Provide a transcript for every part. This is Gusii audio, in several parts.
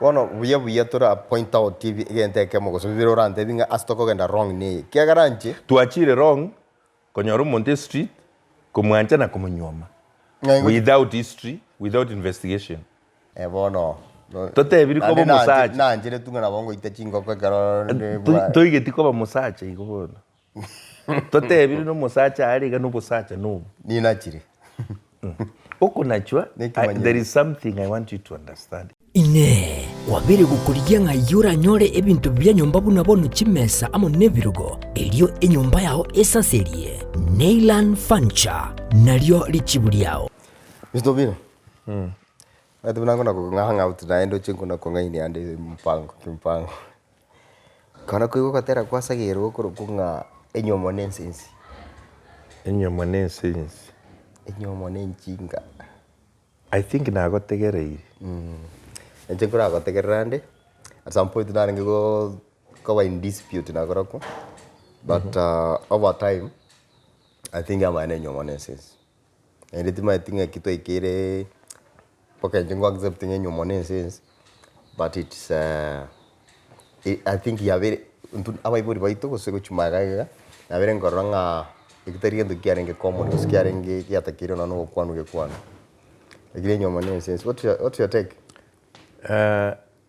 Bono buya buya tora point out ebi egento ekemo gose bibere orantebi ng'a ase tokogenda wrong neye. Kiagera inche. Twachire wrong konyora omonto estreet komwancha na komonyuoma Ng'a ingo- without history, without investigation. Eh bono no- Totebiri koba naende nanche- omosacha. Nanchire tu ng'a nabo ngoita chingoko ekero nde To- bwa- Toigeti koba mosacha igo bono. Totebiri na omosacha are iga na obosacha na obo. Ninachire. Okonachwa, I, Nekemanyereri. there is something I want you to understand. Inee! Kwabeire gokorigia ng'ai oranyore ebinto bia nyomba buna bono chimesa amo nebirogo, erio enyomba yao esaserie? Neyland Furniture nario richibu riao. Mr. Obino, omanyete buna nkona kong'a hang out naye ndoche nkona kong'ainia ande mpango kimpango. Ekero koigwa ogotera kwa Sagero gokorokwa ng'a enyomo na ensensi. Enyomo na ensensi. Enyomo na enchinga. I think nagotegereire. Inche nkoragotegerera ande, at some point narenge go koba in dispute nakorokwo, but over time, I think amaene enyomo na ensensi. Naende timanyeti ng'aki twaikeire mpaka inche ngo accept ng'a enyomo na ensensi, but it's I think yabeire intwe abaibori baito gose gochia magega iga, nabeire nkorora ng'a eki tari gento kiarenge common gose kiarenge giatakeire nonya na ogokwanwa gekwanwe. Lakini enyomo na ensensi, what's your what's your take?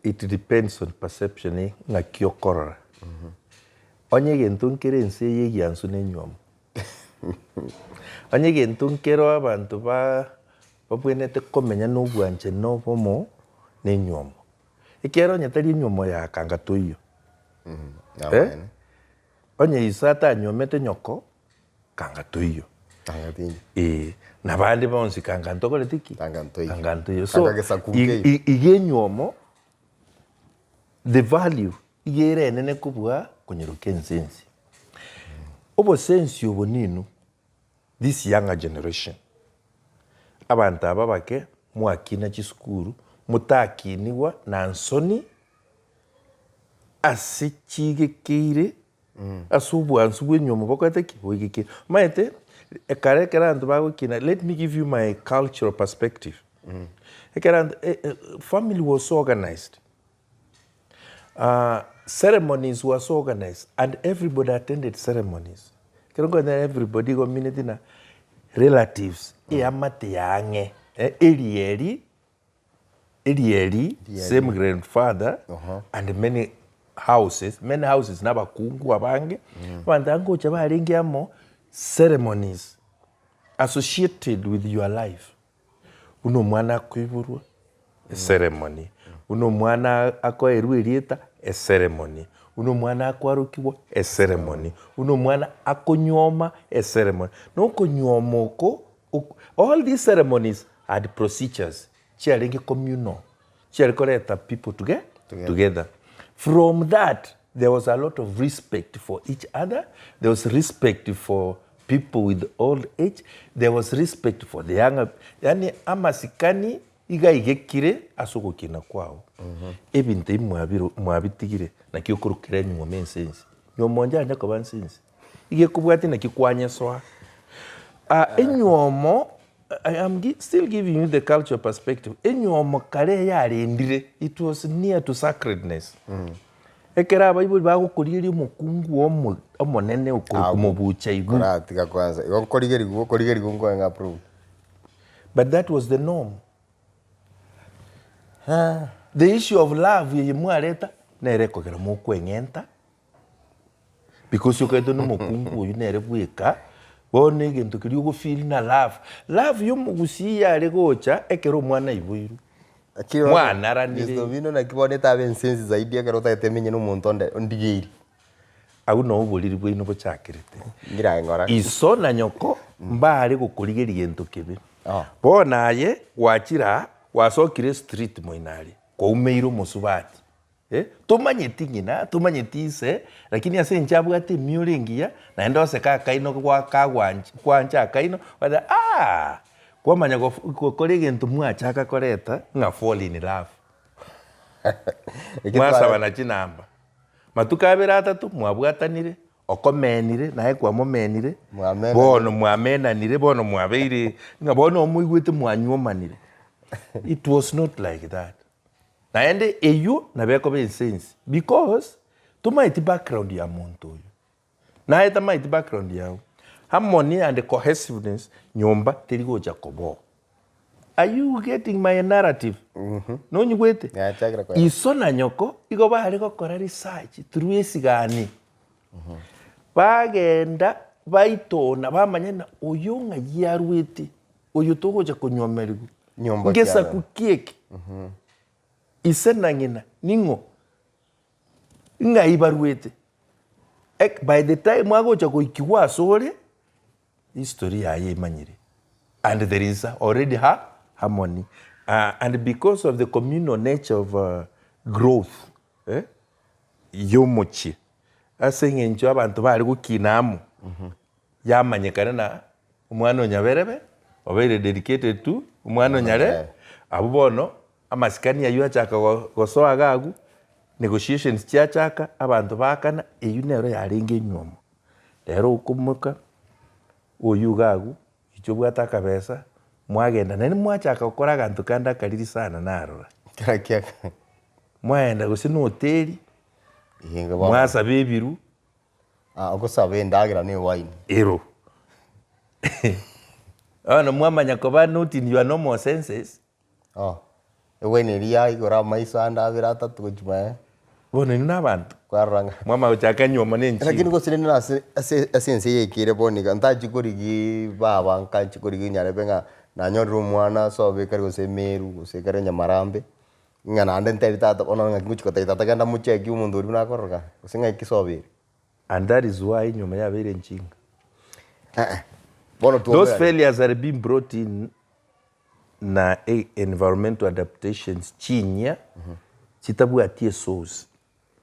It depends on perception ng'aki okorora. Onye egento nkere ense eye egiansu na enywomo. Onye egento nkero abanto ba babwenerete komenya na obwanchani na obomo na enywomo. Ekiagera onye tari enywomo ya kanga toiyo. Eh, onye iso atanywomete nyoko, kanga toiyo. Kanga tinyo. Eh, na bande bonsi kanga ntokoreti ki? Kanga ntoiyo. Kanga ntoiyo. So, Kanga gesaku i- nkeiyo. i- iga enywomo, the value iga ere enene kobua konyeroka ensensi. Obosensi obo ninwe, this younger generation, abanto aba abake mwakina chisukuru, motakinigwa na nsoni ase chigekeire ase obwansu bwa enyiomo bokorete ki? Boigekeire. Omanyete, ekare ekero abanto bagokina, let me give you my cultural perspective, ekero abanto family was so organized. Ceremonies were so organized and everybody attended ceremonies. Ekero nkonya everybody igo omineti na relatives, eamate ya ang'e, eh, erieri, erieri, same grandfather and many houses, many houses na abakungu abange, abanto aba ngocha barenge amo, ceremonies associated with your life. Buna omwana akoiborwa, eceremony, buna omwana akoerwa erieta, eceremony, buna omwana akwarokigwa, eceremony, buna omwana akonywoma, eceremony. Na okonyuoma oko, ok all these ceremonies had procedures chiarenge communal, chiare koreta people toge together. From that there was a lot of respect for each other, there was respect for people with old age, there was respect for the younger, yaani amasikani iga aigekire ase ogokina kwao. Ebinto ebi mwabiro mwabitigire naki okorokera enyuoma ense ense. Nyuoma onde yanya koba nse ense, iga ekobwatia naki kwanyesoa. Enyuomo I am still giving you the cultural perspective, enyuomo kare yarendire, it was near to sacredness. Ekero abaibori bagokorigeria omokungu omo omonene okorokwa mobucha ibu. Koratiga kwanza, igo nkorigerigwa okorigerigwa nkoe ng'a approve. But that was the norm. The issue of love eye mwareta nere ekogera mokweng'enta. Because okaete na omokungu oyio nere bweka, bono egento keria ogofeel na love. Love ya omogusii yare gocha ekero omwana aiboirwe. Lakini bono, Mwanaranire. Mr. Obino naki bono etabe ensensi zaidi ekero otagete emenye na omonto onde ondigeiri. Abwo noo oboriri bwaino bochakerete. Ngira ngora. Iso na nyoko mbare gokorigeria gento kebe. Oh. Bono aye gwachire aa, gwasokire estreet moino aria, kwaumeire omosubati. Eh, tomanyeti ng'ina, tomanyeti ise, lakini ase enche abwate emioro engiya, naende oseke akaino gwa kagwanch kwancha akaino, gwateba aah, kwamanya gof gokora egento mwachaka koreta ng'a fall in love. Eki Mwasabana chinamba, matuko abere atato mwabwatanire, okomenire naye kwamomenire, Mwamenanire. bono mwamenanire, bono mwabeire ng'a bono omoigwete mwanywomanire. It was not like that. Naende eywo nabo ekoba esensi because tomaeti background ya monto oyo. Naye tamaeti background yago. Harmony and cohesiveness nyomba teri gocha koba oo. Are you getting my narrative? Nonyigwete? Nachakire koera. Iso na nyoko igo bare gokora research through esigani. Bagenda baitona bamanya ng'a oyo ng'ai arwete, oyo togocha konywomerigwa. Nyomba Ngesaku kiaroro. ki eke? Ise na ng'ina ning'o? Ng'ai barwete? Ek by the time agocha goikigwa asore, history yaye emanyire and there is already ha harmony and because of the communal nature of growth eh, yomochie ase eng'encho abanto bare gokina amo, yamanyekana na omwana o nyaberebe obeire dedicated to omwana o nyare, abwo bono Amasikani ayio achaka gosoa iga agwo, negotiations chiachaka, abanto baakana, eyio nero yarenge enywomo. Rero okomoka, oyio iga agwo, inche obwate akabesa, mwagenda naende mwachaka gokora aganto kande akariri sana narora. Kera kiaka. Mwaenda gose na hoteli, Egenga bono. mwasaba ebiru. Ah, ogosaba endagera na ewine. Ero. Bono mwamanya koba not in your normal senses. Oh, ewine eria yaigora amaiso ande abere atato gochia maega. Bono inwe na abanto, Kwarora ng'a. mwamanya gochaka nyuoma na Lakini enchiri. gose rende nase ase ase ense eye yaikeire bono iga, ntachi korigiiii baba nkachi korigia nyarebe ng'a nanyorire omwana ase obekare gose Meru gose ekare Nyamarambe, ng'a naende ntebi tata bono ng'aki ngochi gotebia tata genda mocheki omonto oria buna akororokana, gose ng'aki sobe ere. And that is why nyuma yabeire enchinga. Eh-eh, bono Those twaumerane. failures are being brought in na environmental adaptations chinyia chitabwati esource,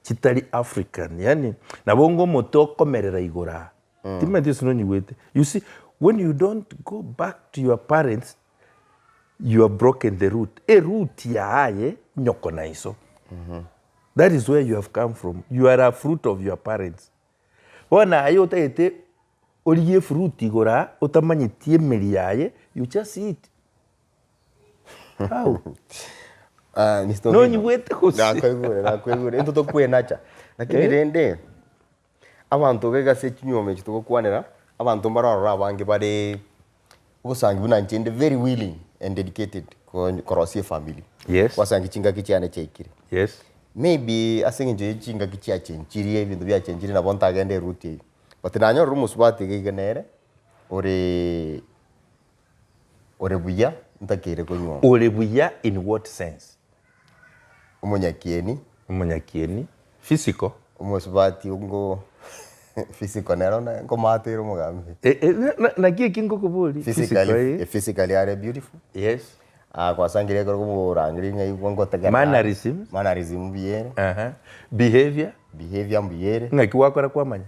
chitari African, yaani nabo onga omote okomerera igoro aa, timanyeti gose nonyigwete, you see when you don't go back to your parents you have broken the root, eroot yaye nyoko na iso, that is where you have come from, you are a fruit of your parents. Bono aye otagete origie efruit igoro aa otamanyeti emeri yaye, you just eat. How? Ah, Mr. Owino. Nonyigwete gose? Nakoigure, nakoigure. Intwe tokwenacha. Lakini Eh? rende, abanto iga ase chinyuomo echi togokwanera, abanto mbare ororo abange bare ogosangi buna inche inde very willing and dedicated ko- korosia efamiri. Yes. Gwasangi chingaki chiane chiaikire. Yes. Maybe ase eng'encho ye chingaki chiachenchirie, ebinto biachenchirie nabo ntagende eroute eyio. But nanyorire omosubati iga iga nere, ore ore buya, ntakeire konyuoma. Ore buya in what sense? Omonyakieni. Omonyakieni, physical. Omosubati ongo physical nero na nkomatere omogambi. Eh, eh, na- na- naki eki nkokoboria? Physically, Physical, eh? physically are beautiful. Yes. Ah, kwasangereria ekero okomorangeria ng'a igwa ngotegerera. Mannerisms. Mannerism mbuya ere. Aha. Behavior. Behavior mbuya ere. Ng'aki gwakora kwamanya?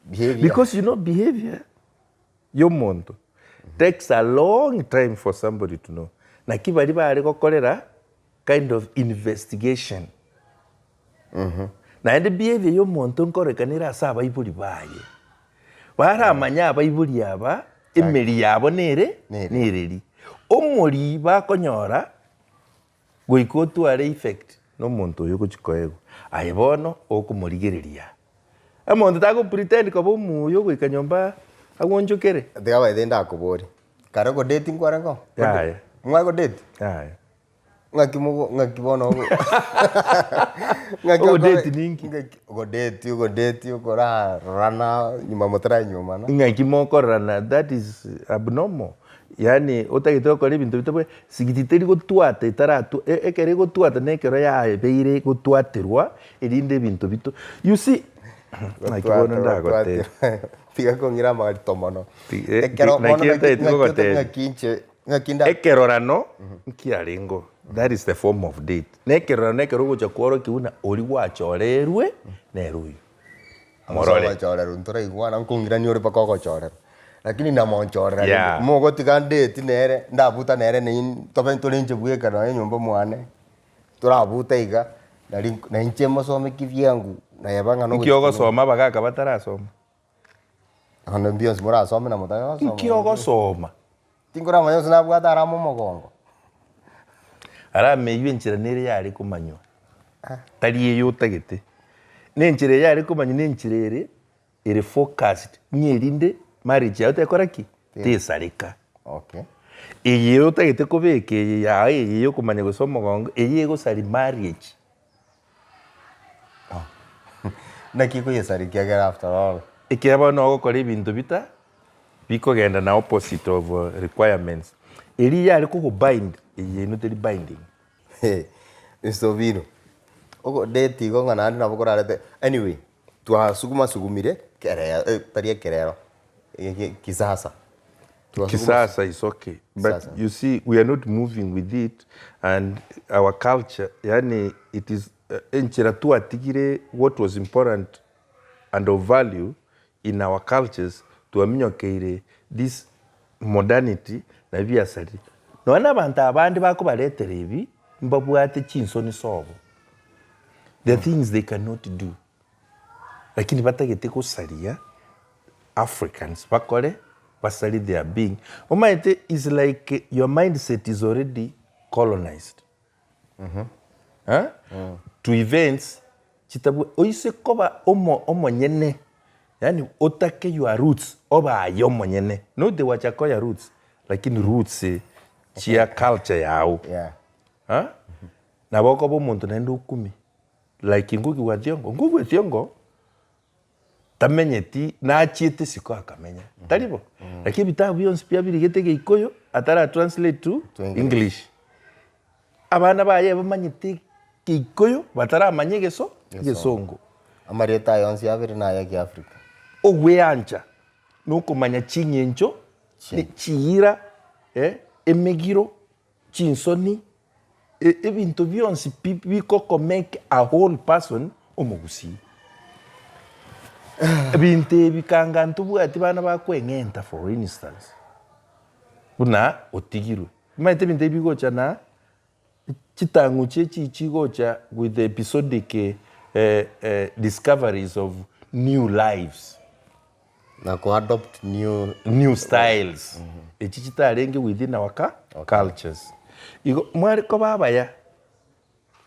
Behavior. Because you know behavior y'omonto takes a long time for somebody to know. Naki baria bare gokorera kind of investigation. Naende behavior y'omonto nkorekana ere ase abaibori baye. Baramanye abaibori aba emeri yabo nere Nere. nereri. Omori bakonyora goika otware effect na omonto oyo ogochi koegwa. Aye bono okomorigereria. Omonto tago pretend koba omuya ogoika nyomba agwonchokere. Tiga by the way ndakoborie, kare ogodate nkwarenge oo? Yaya. Mware godate? Yaya. Ng'aki mogo ng'aki bono ogo ng'aki Ogodate ninki? Ng'aki ogodate ogodate okorarorana nyuma motaranyuomana. Ng'aki mokororana that is abnormal yaani otagete gokora ebinto bitabwa sigiti teri gotwata etaratwa e- ekero egotwata na ekero yabeire gotwaterwa erinde ebinto bito you see naki bono ndagotebia. Tiga kong'ira amarito mono. Ti- eh, Ekero ti- bono naki ng'aki ntagete ng'aki kogotebia. ng'aki inche ng'aki nda Ekerorano nkiarengeo, that is the form of date. Na ekerorano ekero ogocha kworokia buna oria gwachorerwe nere oyio. Morore. Ogochorerwa ntoraigwana nkong'irania ore mpaka ogochorerwa. Lakini namonchorera rende Yeah. mogotiga ndeti nere ndabuta nere nain tobe tore inche bweka nonye nyomba mwane torabuta iga nari na inche mosome kivyangu nayeba ng'a Nki ogosoma abagaka batarasoma? Bono mbionsi morasome na motake gosoma. Nki ogosoma? Tinkoramanya gose nabwate arama omogongo. Arameywe enchera nere yare komanywa, tari eye otagete. Na enchera eye yare komanywa na enchera ere ere focused ng'a erinde marriage yago tekora ki? Tesareka. Okay. Eye otagete kobeka eye yago eye yokomanya gose omogongo, eye egosaria marriage. Naki ekoyesaria ekiagera after all. Ekiagera bono ogokora ebinto bita bikogenda na opposite of requirements. Eria yare kogobind, eye yaino teri binding. Mr Obino, ogo date igo ng'a naende nabo korarete anyway, twasuguma sugumire kerero tari ekerero, kisasa. Twasuguma Kisasa is okay but Kisasa. you see we are not moving with it and our culture yaani it is enchera twatigire what was important and of value in our cultures twaminyokeire this modernity na biasarire. Nonya na abanto abande bakobaretera ebi mbabwate chinsoni sobo there are things they cannot do lakini batagete gosaria Africans bakore basarie their being. Omanyete is like your mindset is already colonized. Eh? To events chitabwa oise koba omo omonyene yaani otake your roots obe aye omonyene not the Wajackoyah roots lakini roots chia culture yago. Yeah. Eh? Nabo okoba omonto naende okumia like Ngugi wa Thiong'o, Ngugi wa Thiong'o Tamenyeti nachiete isiko akamenya. Tari bo? Lakini ebitabu bionsi pi abirigete Egeikoyo atara translate to To English. English. Abana baye bamanyete Egeikoyo bataramanya egeso egesongo. Amarieta aya onsi abere naya Egeafrica. Ogweancha nokomanya ching'encho, ne chiira, eh, emegiro, chinsoni, Ebinto bionsi pi bigoko make a whole person omogusii. Ebinto ebi kanga ntobwati bana bakweng'enta for instance, buna otigirwe. Omanyete ebinto ebi bigocha na chitang'uche echi chigocha with the episodic discoveries of new lives. Na ko adopt new. New styles echi chitarenge within our cultures. Igo mware koba abaya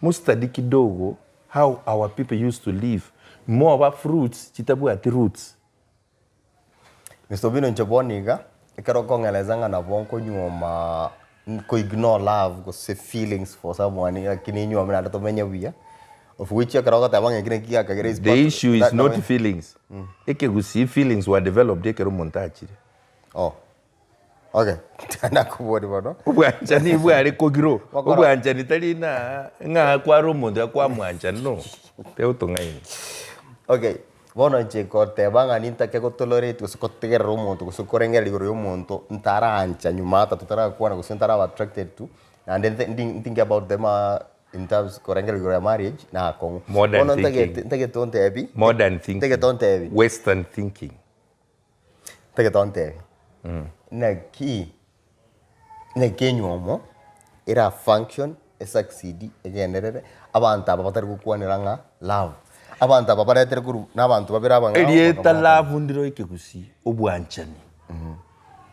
mo study kidogo how our people used to live moba fruits chitabwati roots. Mr Obino inche bono iga, ekero okong'eleza ng'a nabo nkonyuoma nko ignore love gose feelings for someone lakini inyuome naende tomenye buya, Of which ekero ogoteba ng'a eki naki giakagera is The part issue is that not way. feelings. Ekegusii feelings were developed ekero omonto achire. Oh. Okay. Nakobori bono. Obwanchani bware kogiro. Bakora- Obwanchani tari na ng'a kware omonto iga kwamwancha no. Tegotong'aini. Okay. Bono inche goteba ng'a nintake go tolerate gose gotegerera omonto gose korengereria igoro ya omonto ntaraancha nyuma ata totarakwana gose ntaraba attracted to, naende nte ndi think about them In terms korengereria igoro ya marriage na akong'u. Modern Bono thinking. ntagete ntagete ontebi. Modern thinking. Ntagete ontebi. Western thinking. Ntagete ontebi. Naki naki enywomo era function e succeed egenderere abanto aba batari gokwanera ng'a love. Abanto aba baretere korwa na abanto babere abang'ao Erieta bakabwatana. love ndiro ekegusii, obwanchani,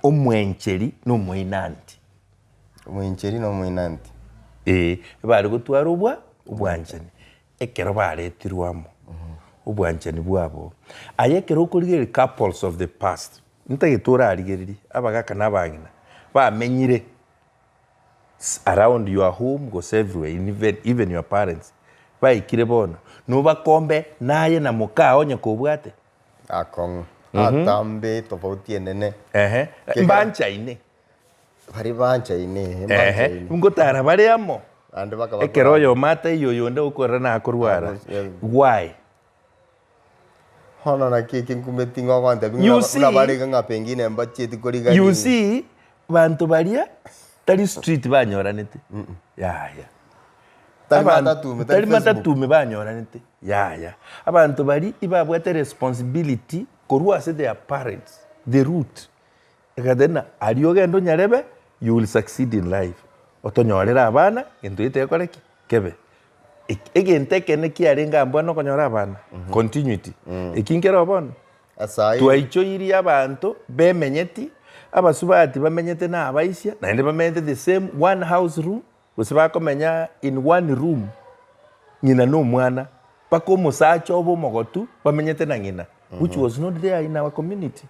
omwencheri na omoinanti. Omoincheri na omoinanti. Ee, ebare gotwara obwa obwanchani ekero baretirwe amo, obwanchani bwabo. Aye ekero okorigereria couples of the past, ntagete orarigererie abagaka na abang'ina bamenyire around your home gose everywhere even even your parents, baikire bono, nobakombe naye na mokao onye kobwate. Akong'u. Atambe tofauti enene. Ehe, mbanchaine. Baria banchaine, ehe, Ehe, mbanchaine. ngotara bare amo. Naende bakaba Ekero oyomo ataiyo oyonde okorora nakorwara. Yes. Why? Bono naki eke nkumeti ng'a ogontebia You ng'a see- buna bare iga ng'a pengine mbachieti korigania. You see, banto baria tari street banyoranete. Yaya. Tari Aban- matatume, tari tari Facebook. matatume banyoranete. Yaya. Abanto baria ibabwate responsibility korwa ase their parents, the root. Egateba ng'a aria ogende onyarebe, you will succeed in life. Otonyorere abana, egento gete gekore ki? Kebe. Ek- Egento ekene kiarenge aa mbwana okonyora abana, continuity. Eki nkere oo bono, Ase twaichoirie abanto bemenyeti, abasubati bamenyete na abaisia, naende bamenyete the same one house room. gose bakomenya in one room ng'ina na omwana, mpaka omosacha obe omogotu bamenyete na ng'ina, which was not there in our community.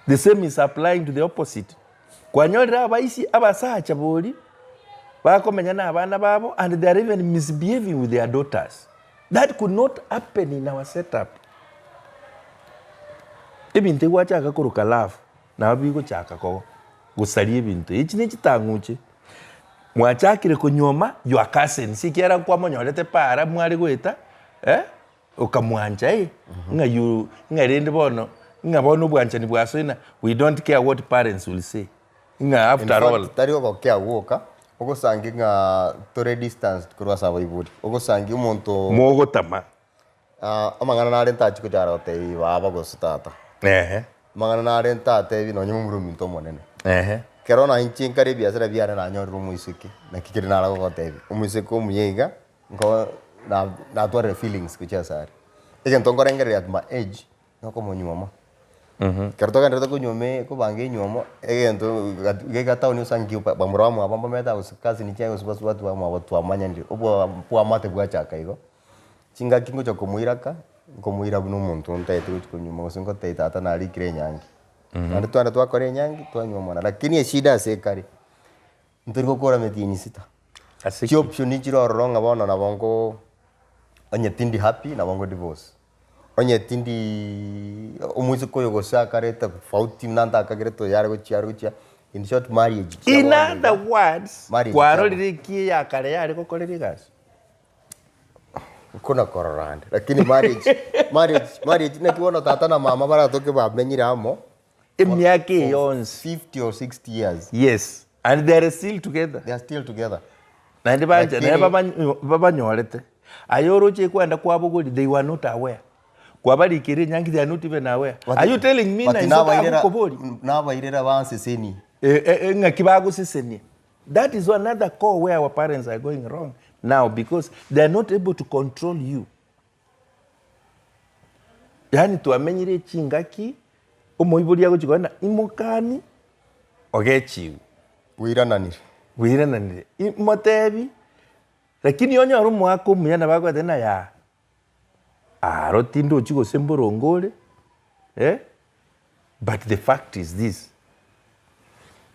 The same is applying to the opposite. Kwanyorire abaisi abasacha bori bakomenya na abana babo and they are even misbehaving with their daughters. That could not happen in our setup. Ebinto egwachaka koroka love nabo bigochaka ko gosaria ebinto. Echi ne chitang'uche. Mwachakire konyuoma your cousins ekiagera nkwamonyorete para mware goeta eh. Okamwancha eh, ng'a you ng'a rende bono ng'a bono obwanchani bwasoina we don't care what parents will say ng'a In after fact, all. tari ogokea gwoka, ogosangi ng'a tore distanced korwa ase abaibori, ogosangi omonto Mogotama. Ah, amang'ana nare ntachi kochara gotebia baba gose tata. Ehe. Amang'ana nare ntatebi nonye momura ominto omonene. Ehe. Ekero na inche nkare ebiasara biane nanyorire omoiseke, naki kere nare gogotebia, omoiseke omuya iga, Nko na natwarire feelings gochia ase are. Egento nkorengereria at my age, nokomonyuoma. Ekero togendererete konyuoma kobanga enyuomo, egento geka town osangi bamura bamwabo mbamanyete gose cousin chiaye gose basubati bamwabo twamanyanire, obwa bwamate bwachaka igo. Chingaki ngocha komoira ka, nkomoira buna omonto ntagete gochia konyuoma gose ngotebia tata narikire enyangi. Naende twagenda twakora enyangi, twanyuomana lakini eshida ase ekare, ntori gokora emetienyi sita. Ase ki? Chioption chire ororo ng'a bono nabo nko onye tindi happy nabo nko divorce, onye tindiiii omoiseke oyo gose akareta tofauti buna ntakagerete oyo are gochia are gochia, in short marriage chia In bono iga, other words, marriage chia bono. kwarorire eki eyakare yare gokorera egasi? Nkona korora ande, lakini marriage marriage marriage naki bono tata na mama baratoke bamenyire amo Emiaka eye yonsi. 50 or 60 years. Yes, and they are still together. They are still together. Naende bancha Lakini- naende babanyo- babanyorete. Aye oroche kwenda kwabogori they were not aware. Kwabarikire enyangi they are not even aware. But- Are you telling me but na inse nabairera- bagokobori? nabairera bansesenie. Eh, eh, eh, ng'aki bagosesenia. That is another core where our parents are going wrong now because they are not able to control you. Yaani twamenyire chingaki, omoibori agochia kogenda imokani ogechiwe. Bwirananire. Bwirananire. Imotebi, lakini onyore omoaka omuya nabo agoetania ng'a yaa, aro tindochi gose mboronge ore, eh, but the fact is this,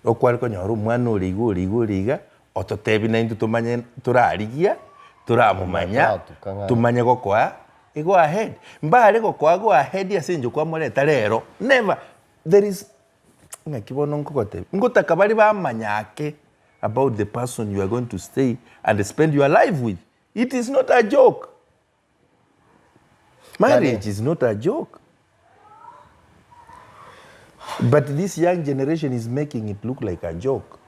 okware konyora omwana ore iga ore iga ore iga, ototebi naintwe tomanye torarigia, toramomanya, tomanye gokoa go ahead. Mbare gokoa go ahead ase eng'encho kwamoreta rero, never, there is ng'aki bono nkogotebia, ngotaka baria bamanya ake about the person you are going to stay and spend your life with, it is not a joke. Marriage is not a joke. But this young generation is making it look like a joke.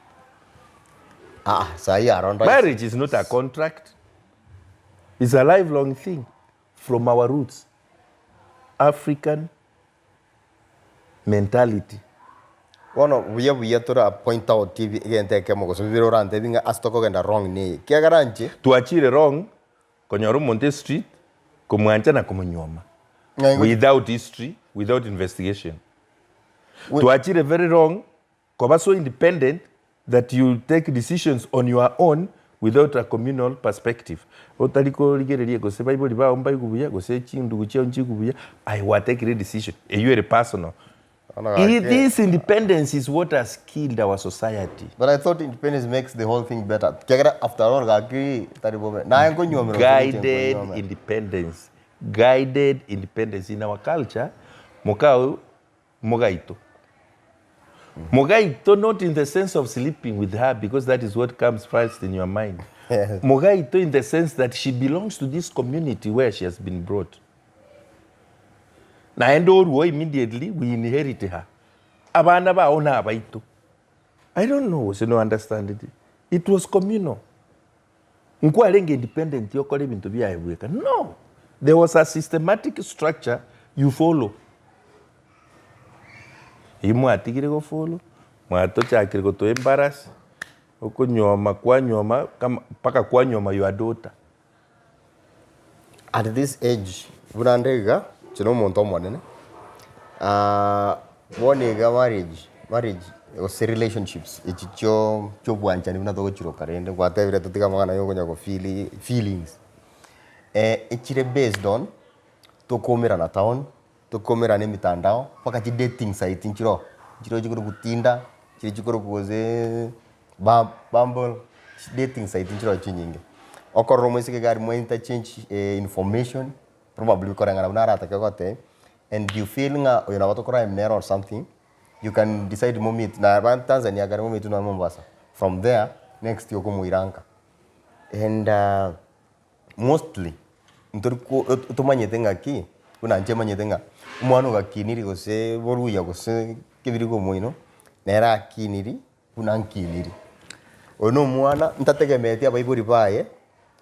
Ah, sahi around Marriage is not a contract. It's a lifelong thing from our roots. African mentality. Bono buya buya tora point out ebi egento ekemo gose bibere orantebi ng'a ase tokogenda wrong neye. Kiagera inche. Twachire wrong Konyora omonto estreet, komwancha na komonyuoma Ng'a ingo- without history, without investigation. Twachire very wrong koba so independent that you take decisions on your own without a communal perspective. Otari korigereria gose baibori bao mbaigwe buya gose chindugu chiao nchiigwe buya, aye gwatekire decision eywo ere personal. Bono gaki- This independence is what has killed our society. But I thought independence makes the whole thing better. Kiagera after all gaki tari bobe. Naye nkonyuomera gose inche Guided nkonyuomera. independence. Guided independence in our culture, mokao mogaito. Mogaito not in the sense of sleeping with her because that is what comes first in your mind. Yes. Mogaito in the sense that she belongs to this community where she has been brought. Naende orue immediately we inherit her. Abana bao nabaito. I don't know gose no understand it. It was communal. Nkwarenge independent yokora ebinto biaye bweka. No. There was a systematic structure you follow. Eyio mwatigire go follow, mwatochakire goto embarrass, okonyuoma kwanyuoma kama mpaka kwanyuoma your daughter. At this age buna nde iga, inche na omonto omonene, bono iga marriage, marriage. gose relationships echi chio chiobwanchani buna togochiroka rende, gwatebire totige amang'ana ya okonya go feel feelings, echire based on tokoumerana town, tokoumerana emitandao, mpaka chi dating site nchire oo, nchire chikorokwa tinder, nchire chikorokwa gose bum bumble, chi dating site nchire oo chinyinge. Okorora omoiseke iga aria mwa interchange information, probably koreng'ana buna aratake gotebia, and you feel ng'a oyo nabo toko rhyme nere or something, you can decide mo meet na ba Tanzania kare mo meet nonya Mombasa, from there next okomoira nka. And mostly ntori ko tomanyete ng'aki, buna inche manyete ng'a omwana ogakiniri gose boruya gose kebirigo omoino, nere akiniri buna nkiniri. Oyo na omwana ntategemeeti abaibori baye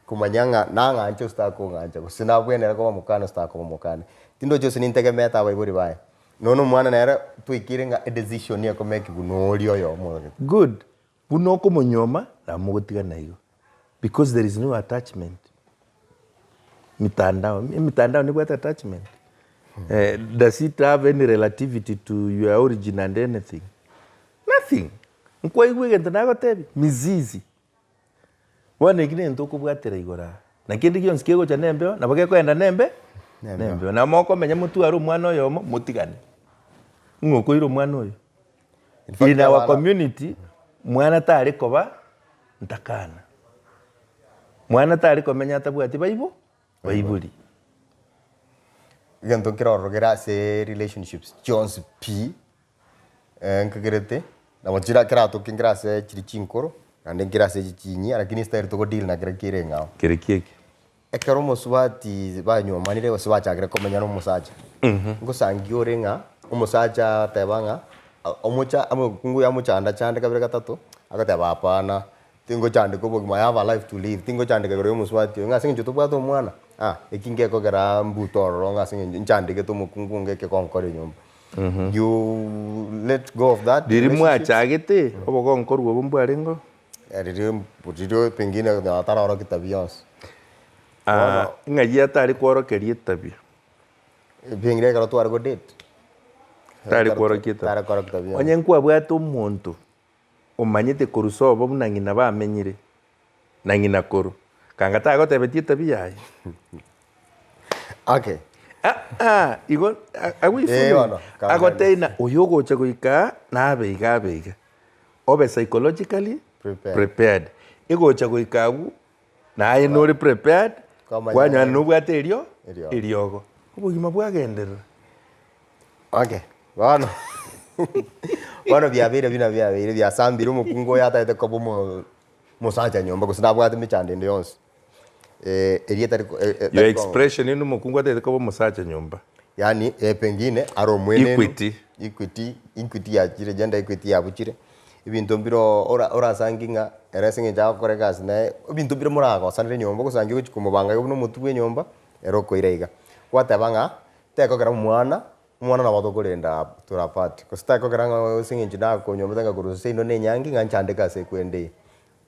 komanya ng'a nang'anche gose takong'ancha gose nabwenere koba mokane gose takoba mokane. Tindochi gose nintegemeete abaibori baye. Nonya na omwana nere twaikeire ng'a edecision ekomekigwa noria oyomo ogete. Good, buna okomonyuoma nabo mogotigana igo because there is no attachment. Mitandao, emitandao nebwate attachment? Does it have any relativity to your origin and anything? Nothing. Nkwaigwa egento nagotebia? Mizizi. Bono eki nento okobwatera igoro aa. Na kende gionsi kegocha nembeo, nabo gekoenda nembe nembeo. Nabo mokomenya motware omwana oyomo, motigane. Ng'o okoira omwana oyo? In fact, In our abana- community, mwana tare koba ntakana. Mwana tare komenya atabwati baibo baibori. Egento nkere ororo kere ase relationships chionsi pi, nkagerete, nabo chira keratoke nkere ase chiri chinkoro, naende nkere ase echi chinyia, lakini estyle togo deal na kerokio kere eng'ao. Kerokio eke. Ekero omosubati banywomanire gose bachakire komenya na omosacha, ngosangia ore ng'a omosacha ateba ng'a omocha omokungu oyo amochanda chande kabere gatato, agoteba hapana, tingochandeka obogima i have a life to live, tingochandeka igoro ya omosubati oyo ng'a ase eng'encho tobwate omwana, ah eki ngekogera mbute ororo ng'a ase eng'encho nchandegete omokungu onge eke gonkora enyomba. You let go of that Riria relationship. mwachagete, obogonkorwa obwo mbwarengeo? Riria riria pengine onye tarorokia tabia yonsi. Ah, ng'ai atare kworokeria etabia? Pengine ekero tware go date. Tare kworokia etabia. Tare kworokia tabia yonsi. Onye nkwabwate omonto omanyete korwa sobo buna ng'ina bamenyire, na ng'ina korwa, kanga tagotebetie etabi yaye. Okay. Ah, igo agwo Eh, ifume bono, kanga agotebia ng'a oyo ogocha goika aa, nabe iga abe iga. Obe psychologically Prepared. prepared. Egocha goika agwo, naye nore prepared, Kwamanya kwanyora ng'a- nobwate erio Eriogo. eriogo. Obogima bwagenderera. Okay, bono bono biabeire buna biabeire biasambire omokungu oyo atagete koba omo omosacha nyomba gose nabwate emechando ende yonsi eria etari ko Your etari ko expression inde omokungu atagete koba omosacha nyomba. Yaani pengine are omwenenu Equity. equity, equity yachire gender equity yabuchire, ebinto mbire ora orasangi ng'a ere ase eng'encho agokora egasi naye, ebinto mbire moragosanere nyomba ogosangia ogochia komobanga iga buna omotwe bwa enyomba, ere okoira iga. Gwateba ng'a Tekogera omwana, omwana nabo tokorenda tore apart, gose tekogera ng'a ase eng'encho nakonyomete ngakorwa seino na enyangi ng'a nchandeke ase ekwende eye.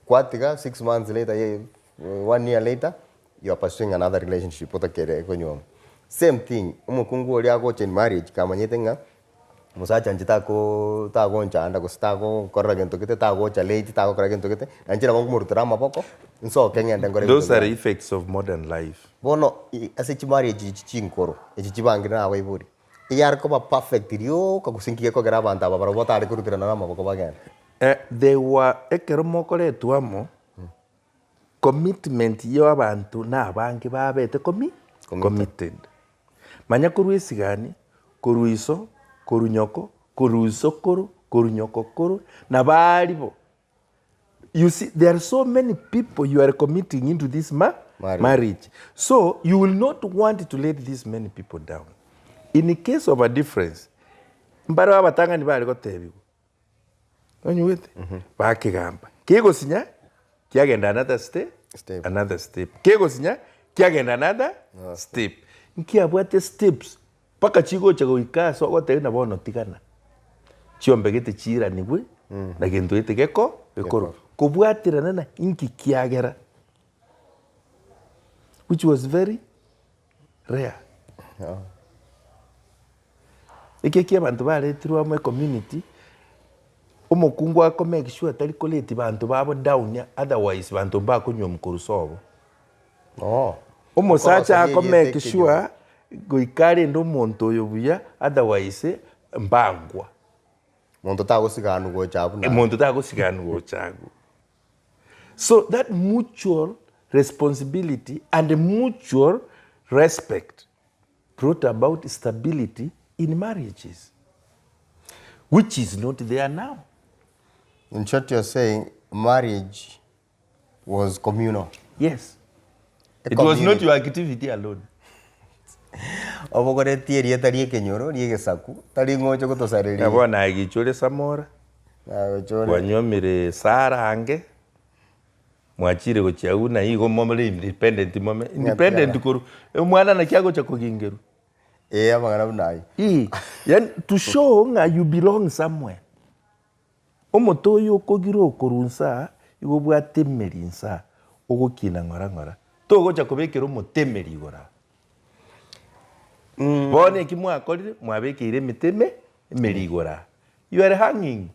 Kwatiga six months later ye one year later, you are pursuing another relationship otakere konyuoma. Same thing, omokungu oria agocha in marriage kamanyete ng'a omosacha inche tako tagonchanda gose tagonkorera gento gete, tagocha late, tagokora gento gete, na inche nabo nkomorutera amaboko, nsoke ng'ende nkore ebinto Those are biane. effects of modern life. Bono ase chimarriage echi chinkoro, echi chibangire na abaibori, eyare koba perfect rioka gose nki gekogera abanto aba barabwo batare koruterana na amaboko bagende? They were ekero mokoretwa amo, commitment ya abanto na abange babete commi committed. Manya korwa esigani, korwa iso, korwa nyoko, korwa isokoro, korwa nyokokoro, na baria bo. You see there are so many people you are committing into this ma Marriage. marriage. So you will not want to let these many people down. In case of a difference, mbare abatang'ani bare gotebigwa, onyigwete? Bakegamba, kegosinya kiagenda another ste Step. another step, kegosinya kiagenda another step. Nkiabwate steps Mpaka chigocha goika ase ogotebia ng'a bono tigana, chiombe gete chiiranigwe, na gento gete geko gekorwa. Kobwaterana na inki kiagera, which was very rare. Eki eki abanto baretirwe amo ecommunity, Omokungu ako make sure tari koreti banto babo down otherwise banto mbakonyuomwa korwa sobo. Oh. Omosacha Okoroseria ako erieta make ekenyoro. sure goika arende omonto oyo buya otherwise mbangwa. Monto tagosiganwa gocha abwo naende. Monto tagosiganwa gocha agwo. So that mutual responsibility and mutual respect brought about stability in marriages which is not there now. In short you're saying marriage was communal. Yes. A It was not community. your activity alone. Obogoretie erieta ri'ekenyoro ri'egesaku, tari ng'o oche gotosareria. Bono aye gicha ore Samora, Nagocha ore. kwanyuomire Sarah ange, mwachire gochia agwo na igo more independent mome, independent korwa, omwana naki agocha kogingerwa? Ee amang'ana buna ayio. Ee, yaani to show ng'a you belong somewhere. Omote oyo okogira okorwa inse aa, igo obwate emeri inse aa, ogokina ng'ora ng'ora. Togocha kobekera omote emeri igoro aa. Bono eki mwakorire, mwabekeire emete ime, emeri igoro aa. You are hanging.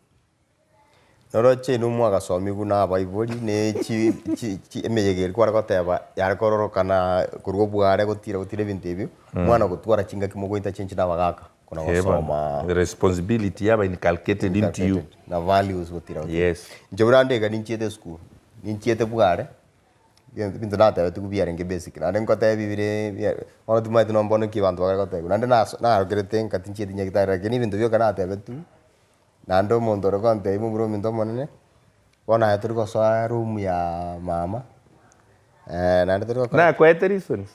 Noroche inwe mwagasomigwa na abaibori ne chi chi chi emeyega eria kware goteba yare kororokana korwa obware gotira gotira ebinto ebio, mwana gotwara chingaki mogoita chinche na abagaka kona Eh bono, gosoma responsibility yaba inculcated into you. inculcated na values gotira gotira. Yes. Inche buna nde iga ninchiete esukuru, ninchiete bware, ebinto natebetigwe biarenge basic naende ngotebi bire bia bono timanyeti nonye bono ki abanto bakare gotebiwa. Naende naso narokerete nka tinchieti nyagetari lakini ebinto bioka natebetigwe. Naende omonto ore gontebia momura ominto omonene, bono aye tori gosoa room ya mama, naende tori gokora ki? Nakoete reasons?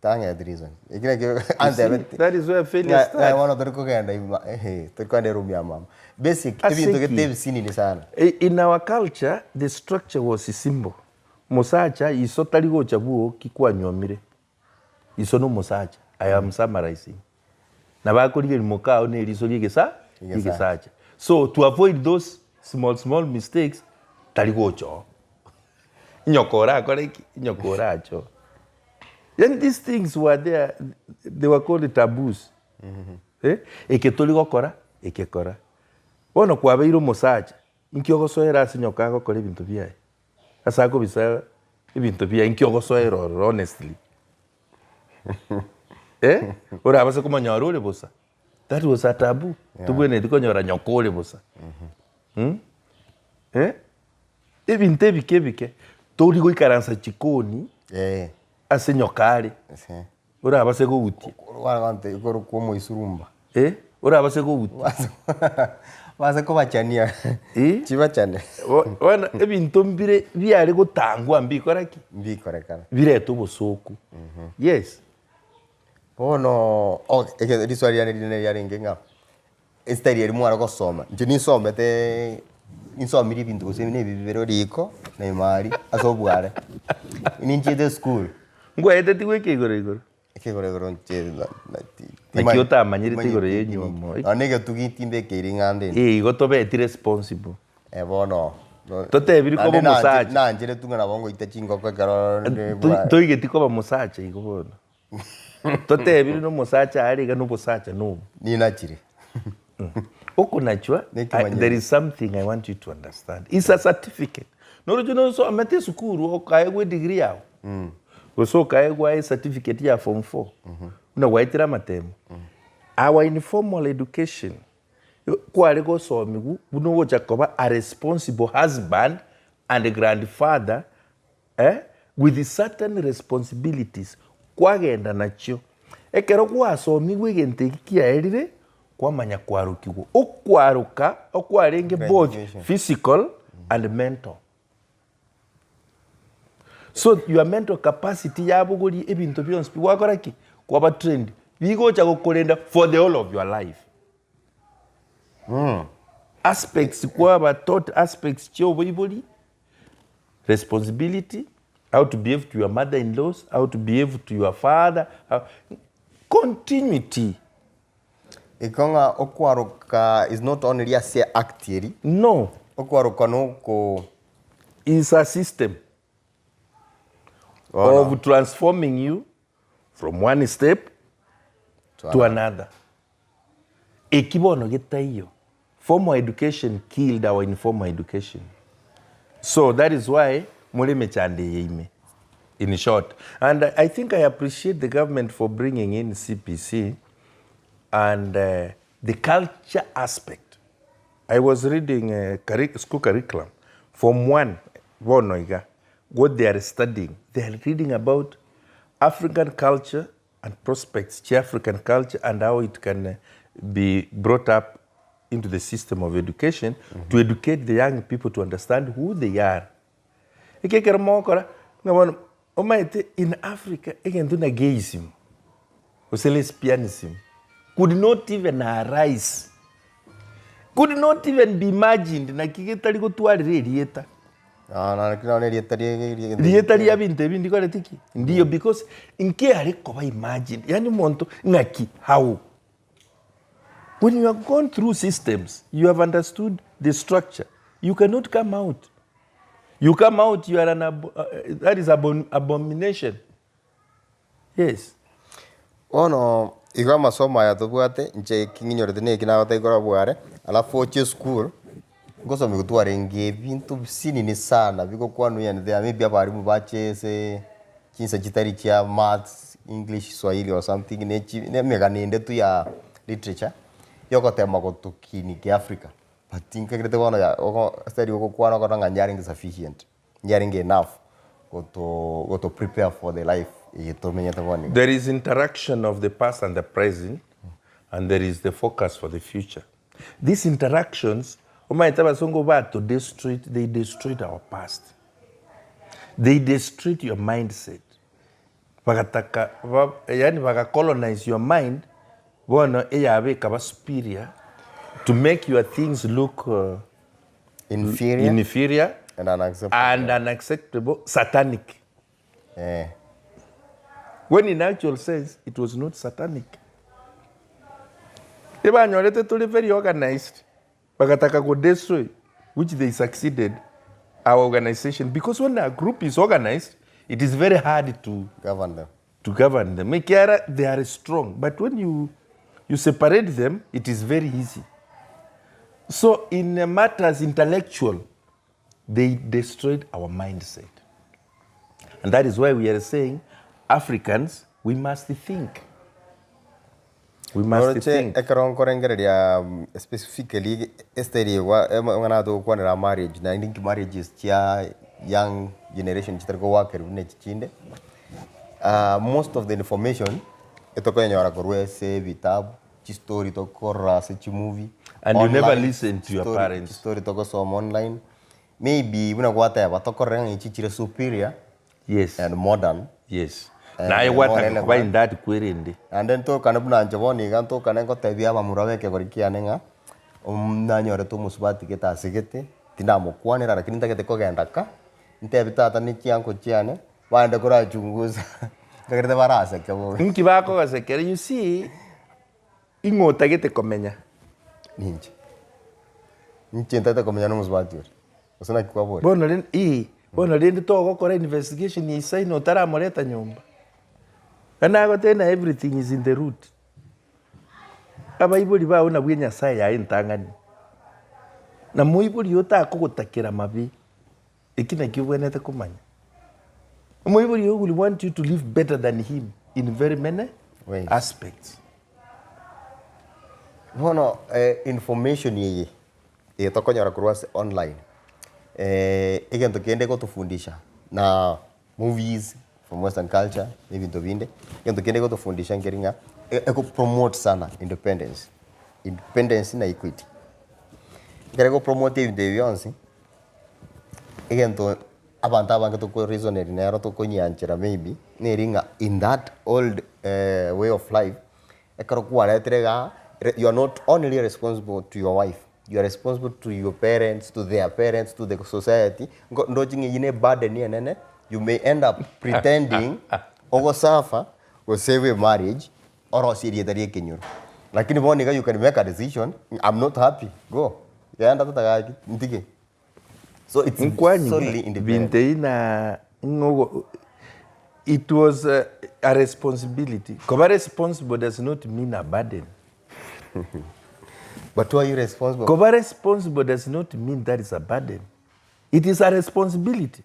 Tang'eti reason. Eki nakio You see, antebeti that is where failure ng'a ng'a starts. bono tori kogenda ima ehe, tori kogenda eroom ya mama. Basic, Ase ebinto gete ki? ebisinini sana. In our culture, the structure was simple. Mosacha iso tari gocha bwoki kwanyuomire. Iso nomosacha, I am summarizing. Nabo akorigereria mokao na eriso ri'egesa ri'egesacha. So to avoid those small small mistakes, tari gocha oo. Nyoka orakore ki? Nyoka orache oo. Yaani these things were there, they were called taboos. Eh, eke tori gokora, eke kora. Bono kwabeire omosacha, inki ogosoera ase nyoka agokora ebinto biaye? Ase akobisa ebinto biaye inki ogosoera ororo honestly eh? Orabase komonyora ore bosa that was a taboo tobwenereti konyora nyoko ore bosa mh eh? Ebinto ebike ebike tori goikaransa chikoni Eh. ase nyoka are Ase. Orabase gogutia. Korokwa omoisurumba. Eh, orabase gogutia. Base kobachania. Eh? Chibachane. Bono ebinto mbire biare gotangwa mbikora ki? Mbikorekana. Birete obosoku. Yes. Bono okay, riswali riane rinene riarenge ng'a Estyle eria mware gosoma, inche ninsomete ninsomirie ebinto gose na ebi bibere riko na imari ase obware. Ninchiete esukuru. Ngwaetetigwe ekeigoro igoro? Ekeigoro igoro inche na- na ti- Naki timanyeti- otamanyerete igoro timanyeti y'enywomo. Nonye na egetugi timbekeiri ng'a nde Eh, igo tobeti responsible. Eh bono no- Totebiri koba naende nanche- omosacha. nancheretwe ng'a nabo ngoita chingoko ekero nde Toi- bware. Toigeti koba mosacha igo bono. Totebiri nomosacha are iga nobosacha nobo. Ninachire. Okonachwa, I, Nekimanyereri. there is something I want you to understand. It's a certificate. Noroche nosomete esukuru okaegwa edegree yago gose okaegwa ecertificate ya form 4 buna gwaetire amatemo. Our informal education kware gosomiwa buna ogocha koba a responsible husband and grandfather Eh, with certain responsibilities kwagenda nachio. Ekero gwasomigwe egento eki kiaerire, kwamanya kwarokigwa. Okwaroka okwarenge both Graduation. physical and mental. So your mental capacity yabogoria ebinto bionsi pi gwakora ki? Kwaba trained. Bigocha gokorenda for the whole of your life. Aspects kwaba taught aspects chia oboibori, responsibility, how to behave to your mother in laws, how to behave to your father, how, continuity. Igo ng'a okwaroka is not only ase act eri. No. Okwaroka noko. Is a system of transforming you from one step to another. Eki bono getaiyo. Formal education killed our informal education. So that is why more emechando eye ime in short. And I think I appreciate the government for bringing in CBC and the culture aspect. I was reading curri school curriculum, form one bono iga, what they are studying, they are reading about African culture and prospects chia African culture and how it can be brought up into the system of education to educate the young people to understand who they are. Eki ekero mogokora, ng'a bono omanyete in Africa egento na gayism gose lesbianism could not even arise, could not even be imagined naki getari gotwarera erieta. Naki nonye erieta rie Rieta ria binto ebi ndikoreti ki? Ndiyo because nkiare koba imagined yaani omonto ng'aki how? When you have gone through systems, you have understood the structure, you cannot come out. You come out, you are an abo, that is abomination. Yes. Bono igo amasomo aya tobwate, inche eki ng'inyorete na eki nagotebia korwa bware, alafu oche esukuru, ngosomiwa twarenge ebinto bisinini sana bigokwanwa here and there, maybe abalimu bache ase chinsa chitari chia maths, English, Swahili or something, ne chi na emegano ende tu ya literature, yogotema gotokinia kiafrika, but nkagerete bono ya ogo ase tari ogokwana okora ng'a yarenge sufficient. Yarenge enough goto goto prepare for the life eye tomenyete bono iga. There is interaction of the past and the present and there is the focus for the future. These interactions, omanyete abasongo bato destroyed, they destroyed our past. They destroyed your mindset. Bagataka ba yaani baga colonize your mind bono eyabo ekaba superior to make your things look Inferior inferior and unacceptable. and unacceptable, satanic. Eh. When in actual sense it was not satanic. Ebanyorete tore very organized bagataka go destroy which they succeeded our organization because when a group is organized it is very hard to Govern them. to govern them ekiagera they are strong but when you you separate them it is very easy so in matters intellectual they destroyed our mindset and that is why we are saying Africans we must think we must Oroche think ekero nkorengereria specifically estyle eye amang'ana aya togokwanera marriage naende inki marriages chia young generation chitari kowakerwa buna echi chinde, most of the information etokoyenyora korwa ase ebitabu, chistory tokorora ase chimovie, And you never online, listen to your chistory parents. chistory togosoma online, maybe buna gwateba tokorora ng'a echi chire superior Yes. and modern. Yes. And Naye more gwataka relevant. koba in that kwerende. Naende ntokane buna inche bono iga ntokane ngotebia abamura b'ekegori kiane ng'a nanyorete omosubati gete ase gete, tindamokwanera lakini ntagete kogenda ka, ntebi tata ne chianko chiane, baende korachungusa nkagerete baraseke bobe. Inki bakogosekera? You see, ing'o otagete komenya? Ninche. Inche ntagete komenya na omosubati oria, gose naki kwaboria? Bono rende ee, bono rende togokora investigation ya isaino otaramoreta nyomba. Naende nagotebia ng'a everything is in the root. Abaibori bao nabwo enyasae yaye entang'ani, na moibori oyo takogotakera mabe, eki nakio obwenerete komanya. Omoibori oyo will want you to live better than him in very many Ways. aspects. Bono information eye, eye tokonyora korwa ase online, egento kende egotofundisha na movies from western culture na ebinto binde, egento kende egotofundisha nkeri ng'a ego promote sana independence, independence na equity. Ekero ego promote ebinto ebi bionsi, egento abanto abange toko reasoneri nero tokonyianchera maybe, neri ng'a in that old way of life, ekero kwaretire igaa, you are not only responsible to your wife, you are responsible to your parents, to their parents, to the society, nko ndoche ng'a eyio ne eburden enene, you may end up pretending ogosuffer gose marriage, orosie erieta ria ekenyoro. Lakini bono iga you can make a decision, I'm not happy, go, genda tata gaki, ntige. So it's Nkwanywa solely independent. binto ebi na ng'ogo it was a, a responsibility. Koba responsible does not mean a burden. But who are you responsible Koba responsible does not mean that is a burden. It is a responsibility.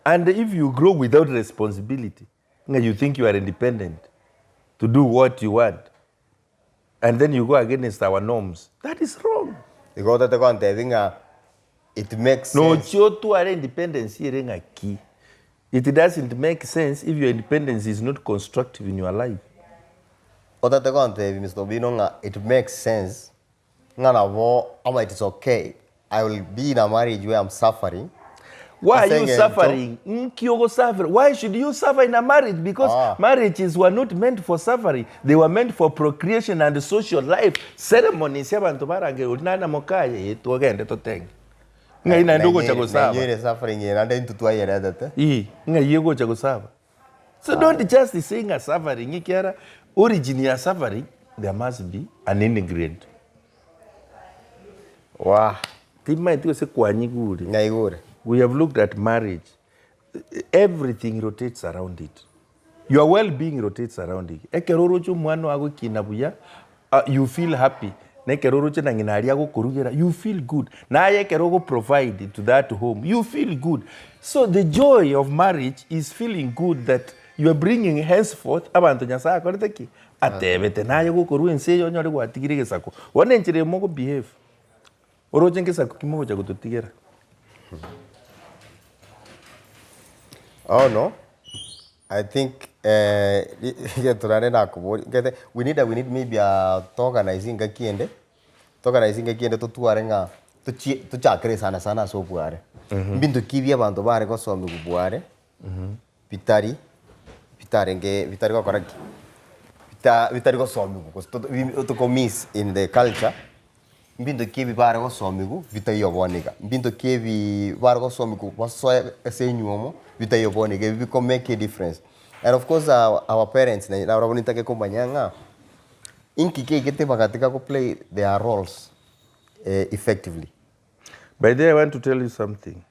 And if you grow without responsibility, ng'a you think you are independent to do what you want, and then you go against our norms, that is wrong. Igo otete gontebia ng'a it makes sense. Nochia otware independence ere ng'aki? It doesn't make sense if your independence is not constructive in your life. Otete gontebia Mister Obino ng'a it makes sense ng'a nabo ama it is okay I will be in a marriage where I'm suffering Why ase are you eng'encho suffering? Nki ogosuffer? Why should you suffer in a marriage? Because Ah. marriages were not meant for suffering. They were meant for procreation and social life. Ceremonies abanto barange ori nana mokaye eh, twogende totenge. Ng'ai naende ogocha gosaba? Nainyoire suffering eye naende intwe twayeretete. Ii, ng'ai egocha gosaba? So don't just say ng'a suffering ekiara origin ya suffering there must be an ingredient. Wah. Timaeti gose kwanyigure. Naigure. We have looked at marriage. Everything rotates around it. Your well being rotates around it. Ekero oroche omwana oo agokina buya, you feel happy. Na ekero oroche na ng'ina aria agokorugera, you feel good. Naye ekero ogo provide to that home, you feel good. So the joy of marriage is feeling good that you are bringing henceforth abanto Nyasaye akorete ki? Atebete. Naye gokorwa ense eye onyore gwatigire egesaku. Bono enchera eye mogo behave, oroche ngesaku ki mogocha gototigera? Bono I think egento naende nakoboria nkete we need we need maybe to organize engaki ende, to organize engaki ende totware ng'a tochie tochakere sana sana ase obware. Mbinto ki ebi abanto bare gosomiwa bware, bitari bitarenge bitari gokora ki? Bita bitari gosomiwa gose to toko miss in the culture. Mbinto ki ebi bare gosomigwa bitaiyo bono iga? Mbinto ki ebi bare gosomigwa basoe ase enywomo bitaiyo bono iga ebi biko make a difference? And of course our our parents naye nabarabwo nintake komanya ng'a inki kiaigete bagatiga go play their roles effectively? By the way I want to tell you something,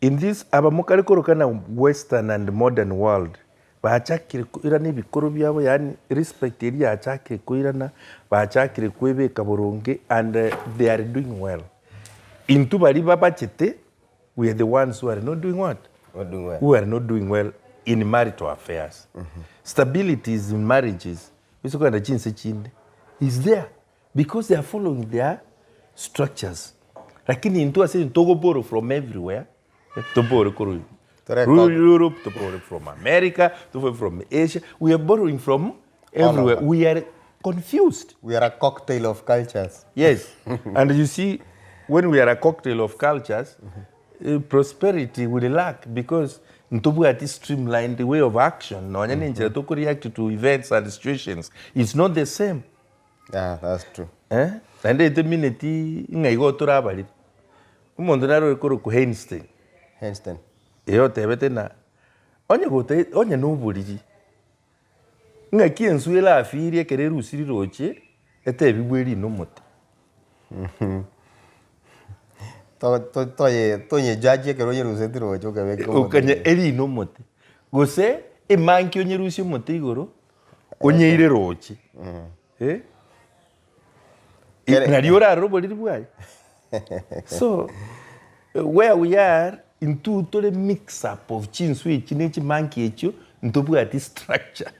In this aba mokare koroka na western and modern world bachakire koirana ebikoro biabo yaani respect eria yachakire koirana bachakire kwebeka boronge and they are doing well. Intwe baria babachete we are the ones who are not doing what? Not doing well. Who are not doing well in marital affairs. Stability is in marriages, ase okogenda chinse chinde is there. Because they are following their structures lakini intwe ase intwe togo borrow from everywhere tobore korwa Tore Europe tobore from America tobore from Asia we are borrowing from everywhere over. we are confused. We are a cocktail of cultures. Yes and you see when we are a cocktail of cultures eh, prosperity will lack because ntobwati streamlined way of action nonya na enchera toko react to events and situations is not the same. Yeah, that's true. Eh, naende etemineti ng'a igo torabarire. Omonto nare ore korokwa Einstein, Einstein. eye otebete ng'a onye gote onye na oboriri, ng'aki enswe erafirie ekero erusiri roche etebigwe erine omote. To- to- toye tonyejaji ekero onyerusetie roche okebeka omote. Okanya erine omote. Gose emanki onyerusie omote igoro, onyeire roche. Eh? Kere- Nario orarore oboriri bwaye. So, where we are, intwe tore mix up of chinswe echi ne chimanki echio, ntobwati structure.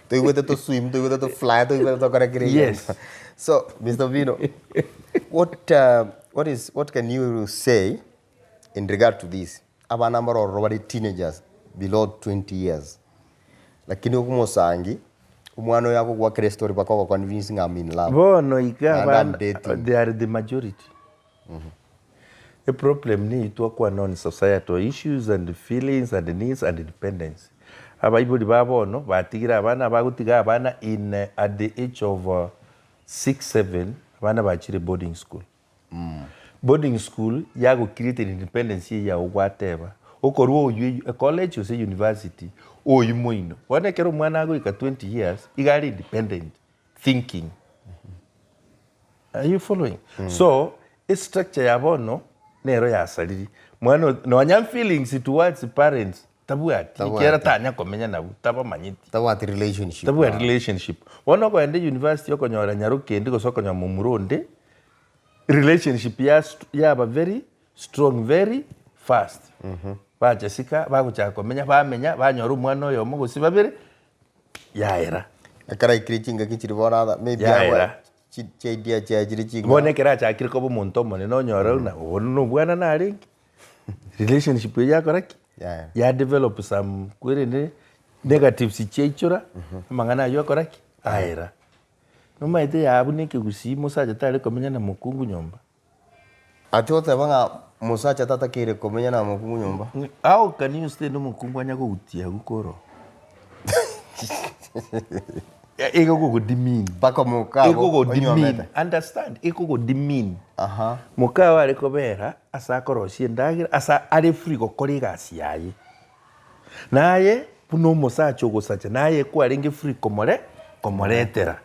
Toigwete to swim, toigwete to fly, toigwete tokore kera egento. Yes. So, Mr. Obino, what, what is, what can you say in regard to this? Abana mbare ororo bare teenagers below 20 years lakini okomosangi omwana oyo agogoakera estory mpaka ogo convince ng'a I'm in love. Bono iga Naende I'm abana dating. they are the majority. Eproblem niyo twakwana on societal issues and feelings and needs and independence. Abaibori ba bono batigire abana bagotiga abana in at the age of 6, 7 abana bachire boarding school. Boarding school yago create independence eye yago gwateba, okorwa oywo ecollege gose university oywo moino. Bono ekero omwana agoika 20 years iga are independent thinking. Are you following? So estructure ya bono nero yasariri mwana nonya feelings towards parents tabwati Tabwati. ekiagera tanya komenya nabwo tabamanyeti. Tabwati relationship. Tabwati relationship. Bono okogenda university okonyora nyaroke ende gose okonyora momura onde. Relationship ya yaba very strong very fast. Bacha sika, bagochaka komenya, bamenya, banyora omwana oyomo gose babere, yaera. Ekero aikire chingaki chiria bono aba maybe Yaera. abwa chi chiidea chiaye chire ching'ao. Bono ekero achakire koba omonto omonene onyore buna obo nobwana narenge, relationship eywo yakora ki? Yaera. Ya develop some kwerende negatives chiaichora, amang'ana aywo akora ki? Aera. Nomaete yaa buna ekegusii mosacha tare komenya na mokungu nyomba. Ati goteba ng'a mosacha tatakeire komenya na mokungu nyomba. How can you stay nomokungu anya kogutia agwo koroo? Egokogodemean. Mpaka mokabo Egokodemean. onywomete. Understand? Ekogodemean. Aha. Mokao are kobera ase akorosia endagera ase are free gokora egasi yaye. Naye buna omosacha ogosacha naye kwarenge free komore komoretera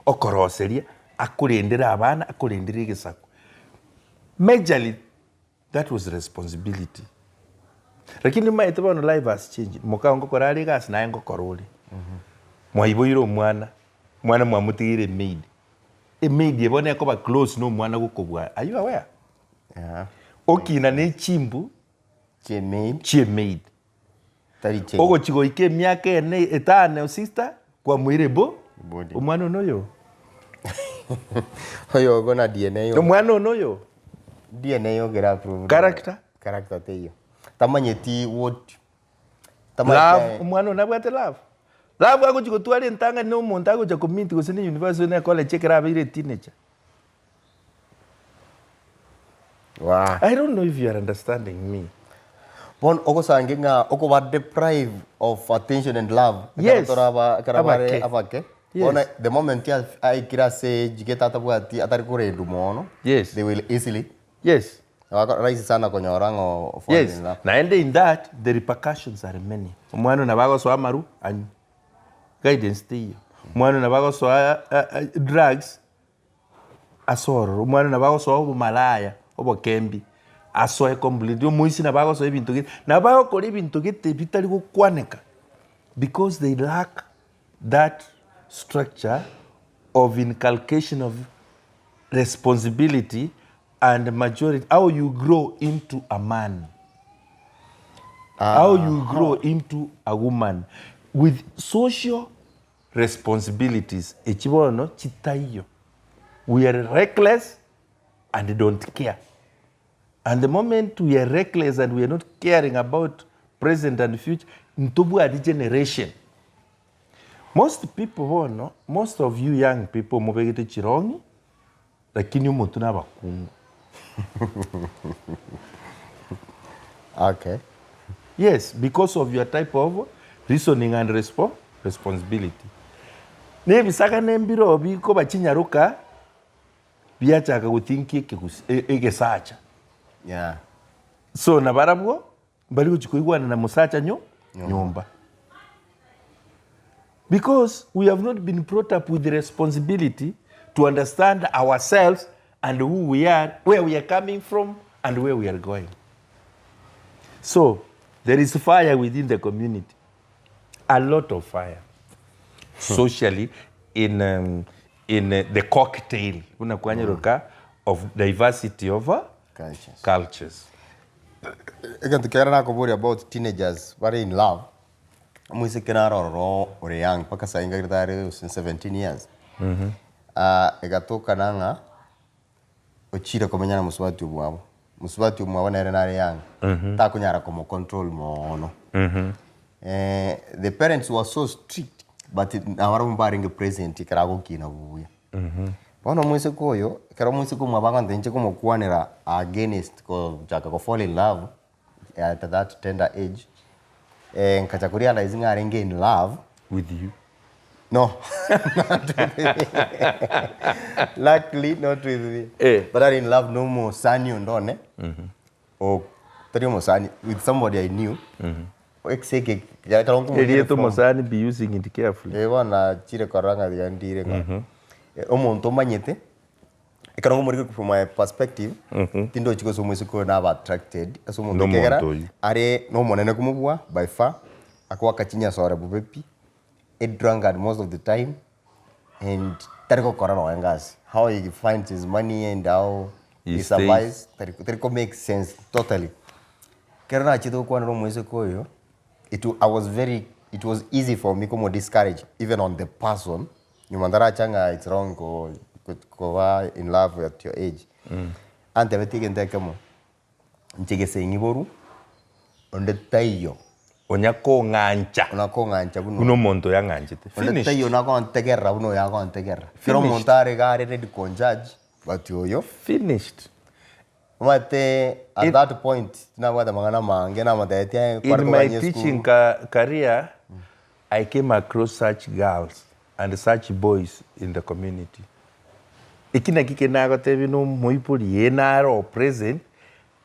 okoroseria akorendere abana akorendere egesaku. Majorly that was responsibility. Lakini omanyete bono life has changed, mokao ngokora are egasi naye ngokora ore. Mwaiboire omwana, omwana mwamotigeire emaid, emaid eye bono ekoba close na omwana gokobua, are you aware? Yeah. Okina ne chimbu Chi'emaid. Chi'emaid. Tari chie. Ogochia goika emiaka ene etano sister, kwamoira ebo Body. omwana one oyo. Oyo ogo na DNA yo. Omwana one oyo. DNA ogera approved. Character. Character teiyo. Tamanyeti what. Tamanyeti Love, omwana one nabwate love. Love agochia gotwara entang'ani na omonto agocha komeet gose na university na ecollege ekero abeire eteenager. Waa. I don't know if you are understanding me. Bono ogosange ng'a okoba deprive of attention and love ekero Yes. toraba ekero bare Abake. abake Yes. bono the moment ya- aikire ase age gete atabwati atari korendwa mono Yes. they will easily Yes. Wako- rahisi sana konyora ng'o fall Yes. in love. Naende in that the repercussions are many. Omwana oyo nabo agosoa amaru anywe. Guidance teiyo. Omwana oyo nabo agosoa eh, eh, drugs ase ororo, omwana nabo agosoa obomalaya, obokembi, asoe completely, omoisia nabo agosoa ebinto gete, nabo bagokora ebinto gete bitari gokwaneka because they lack that structure of inculcation of responsibility and majority, how you grow into a man, how you grow into a woman with social Responsibilities echi bono chitaiyo, we are reckless and don't care and the moment we are reckless and we are not caring about present and future ntobwati generation. Most people bono, most of you young people mobegete chirong'i lakini omotwe na abakungu. Okay. Yes, because of your type of reasoning and respo responsibility. Na ebisagane mbiroo bikoba chinyaroka biachaka gothinkia ekegusi e- egesacha. Yeah. So nabarabwo mbari gochia koigwana na mosacha nyo nyomba. Because we have not been brought up with the responsibility to understand ourselves and who we are, where we are coming from and where we are going. So there is fire within the community, a lot of fire socially in, um, in uh, the cocktail buna kwanyeroka of diversity of uh, Cultures. cultures. Egento kiagera nakoboria about teenagers bare in love, omoiseke naro ororo ore young mpaka sahi ngagerete are gose 17 years. Ah, egatokana ng'a ochire komenya na mosubati omwabo, mosubati omwabo nere nare young, takonyara komocontrol moono. The parents were so strict but nabarabwo mbarenge present ekero agokina buya. Bono omoiseke oyo, ekero omoiseke omwabo agontebia inche komokwanera against kochaka ko fall in love at that tender age, nkacha ko realize ng'a arenge in love With you. No, not with me. Luckily, not with me. Eh. But I'm in love no mosani ondone. Or tari omosani with somebody I knew. Exeke Erieta omosani be using it carefully. Eh, bono nachire korora ng'a tiga ndire ng'a. Eh, omonto omanyete ekero ngomorika from my perspective tindochi gose omoiseke oyo naba attracted ase omonto Nomonto ekiagera oyio. are nomonene komobua by far akoaka chinyasore bobe pi. A drunkard most of the time and. Tari gokora nonya egasi, how he finds his money and how He he stays. survives, tari tari ko make sense totally. Ekero nachete gokwanera omoiseke oyo, it I was very it was easy for me komo discourage even on the person, nyuma ntaracha ng'a it's wrong ko koba in love at your age. Antebetie egento ekemo, inche gese ing'iborwe, onde taiyo. Onya kong'ancha. Ona kong'ancha buna Buna omonto oyo ang'anchete. Onde Finished. taiyo nagontegerera buna oyo agontegerera. Kera Finished. omonto are iga are ready konjudge, but oyo. Finished. Omanyete at In- that point tinabwate amang'ana amange namotebetie aye kware In my kogania teaching esukuru. ca- career, I came across such girls and such boys in the community. Eki naki kende nagotebia na omoibori ee nare oo present,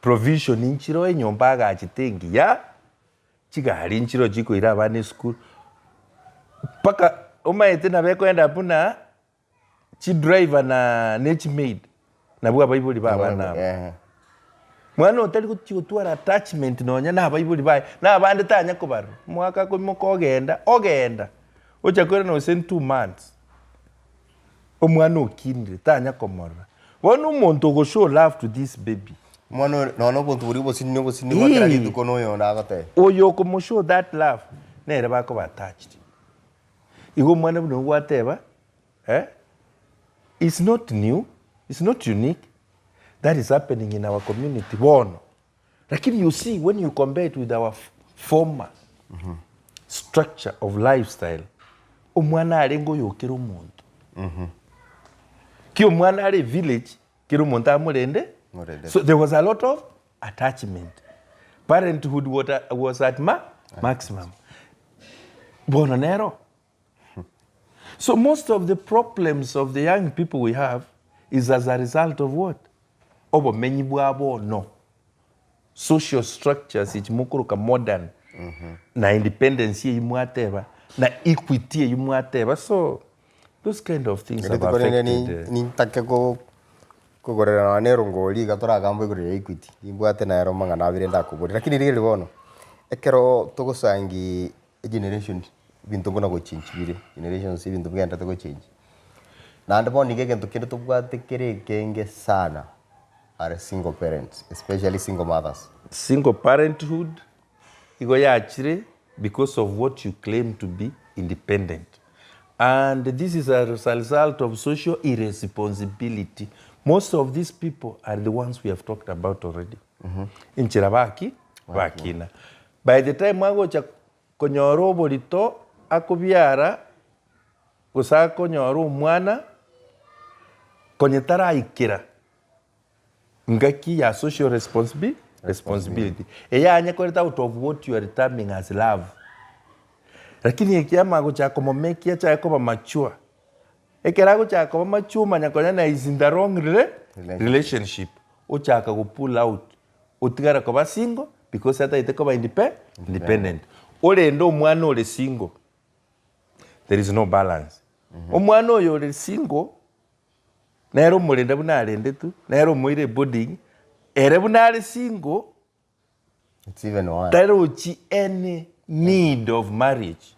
provision nchire oo enyomba agachete engiya, chigari nchire oo chikoira abana esukuru, mpaka omanyete nabo ekoenda buna chidriver na ne chimaid nabwo abaibori ba abana aba. Ehe. Mwana otari gochia gotwara attachment nonya na abaibori baye, na abande tanya kobarora, omwaka akoimoka ogenda, ogenda, ocha koirana gose in 2 months, omwana okinire tanya komorora. Bono omonto ogo show love to this baby. Omwana oyo nonya obonto boria obosinini obosinini bwa kera Eeh. rituko na oyonde agoteba. Oyo okomoshow that love, nere bakoba attached. Igo omwana buna ogwateba, eh, is not new, is not unique, that is happening in our community bono. Lakini you see when you compare it with our former structure of lifestyle, omwana arenge oyo kera omonto. Ki omwana are village, kera omonto amorende, Morende. so there was a lot of attachment. Parenthood was at ma maximum. Bono nero. So most of the problems of the young people we have is as a result of what? Obomenyi bwa bono. Social structures echi mokoroka modern na independence eyio mwateba na equity eyio mwateba so those kind of things have Rituko rinde affected eh, nintake kogorera nonya na erongori iga toragambe igoro ya equity, nimbwate nero amang'ana abere ndakoborie. Lakini rigereria bono, ekero togosangi egeneration ebinto buna gochange bire, generations ebinto bigenderete gochange. Naende bono iga egento kende tobwate kere ekenge sana are single parents, especially single mothers. Single parenthood igo yachire because of what you claim to be independent and this is as a result of social irresponsibility. Most of these people are the ones we have talked about already. Enchera baki bakina. By the time agocha konyora oborito akobiara gose akonyora omwana konye taraikera ngaki ya social responsibility eye anye koreta out of what you are terming as love. Lakini ekiama agochaka komomekia achake koba mature, ekero agochaka koba mature omanya konya na is in the wrong relationship, ochaka go pull out, otigara koba single because atagete koba independent. Orende omwana ore single, there is no balance. Omwana oyo ore single, nere omorende buna arendetwe, nere omoire eboarding, ere buna are single, It's even worse. tarochi any need of marriage.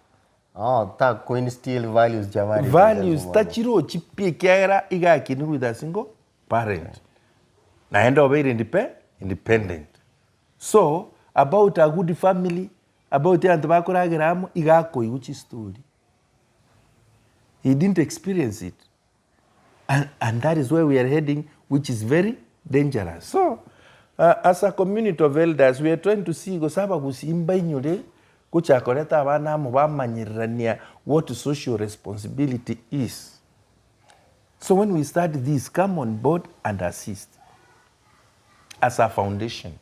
Oh, ta ko-instill values chia marriage. Values tachirochi pi ekiagera iga akinirwe with a single parent. Naende obeire independent. So, about a good family, about abanto bakoragera amo, iga akoigwa chistory. He didn't experience it. And, and that is where we are heading, which is very dangerous. So, as a community of elders, we are trying to see gose abagusii mbainyore gochaka koreta abana amo bamanyererania what social responsibility is. So when we start this, come on board and assist as a foundation.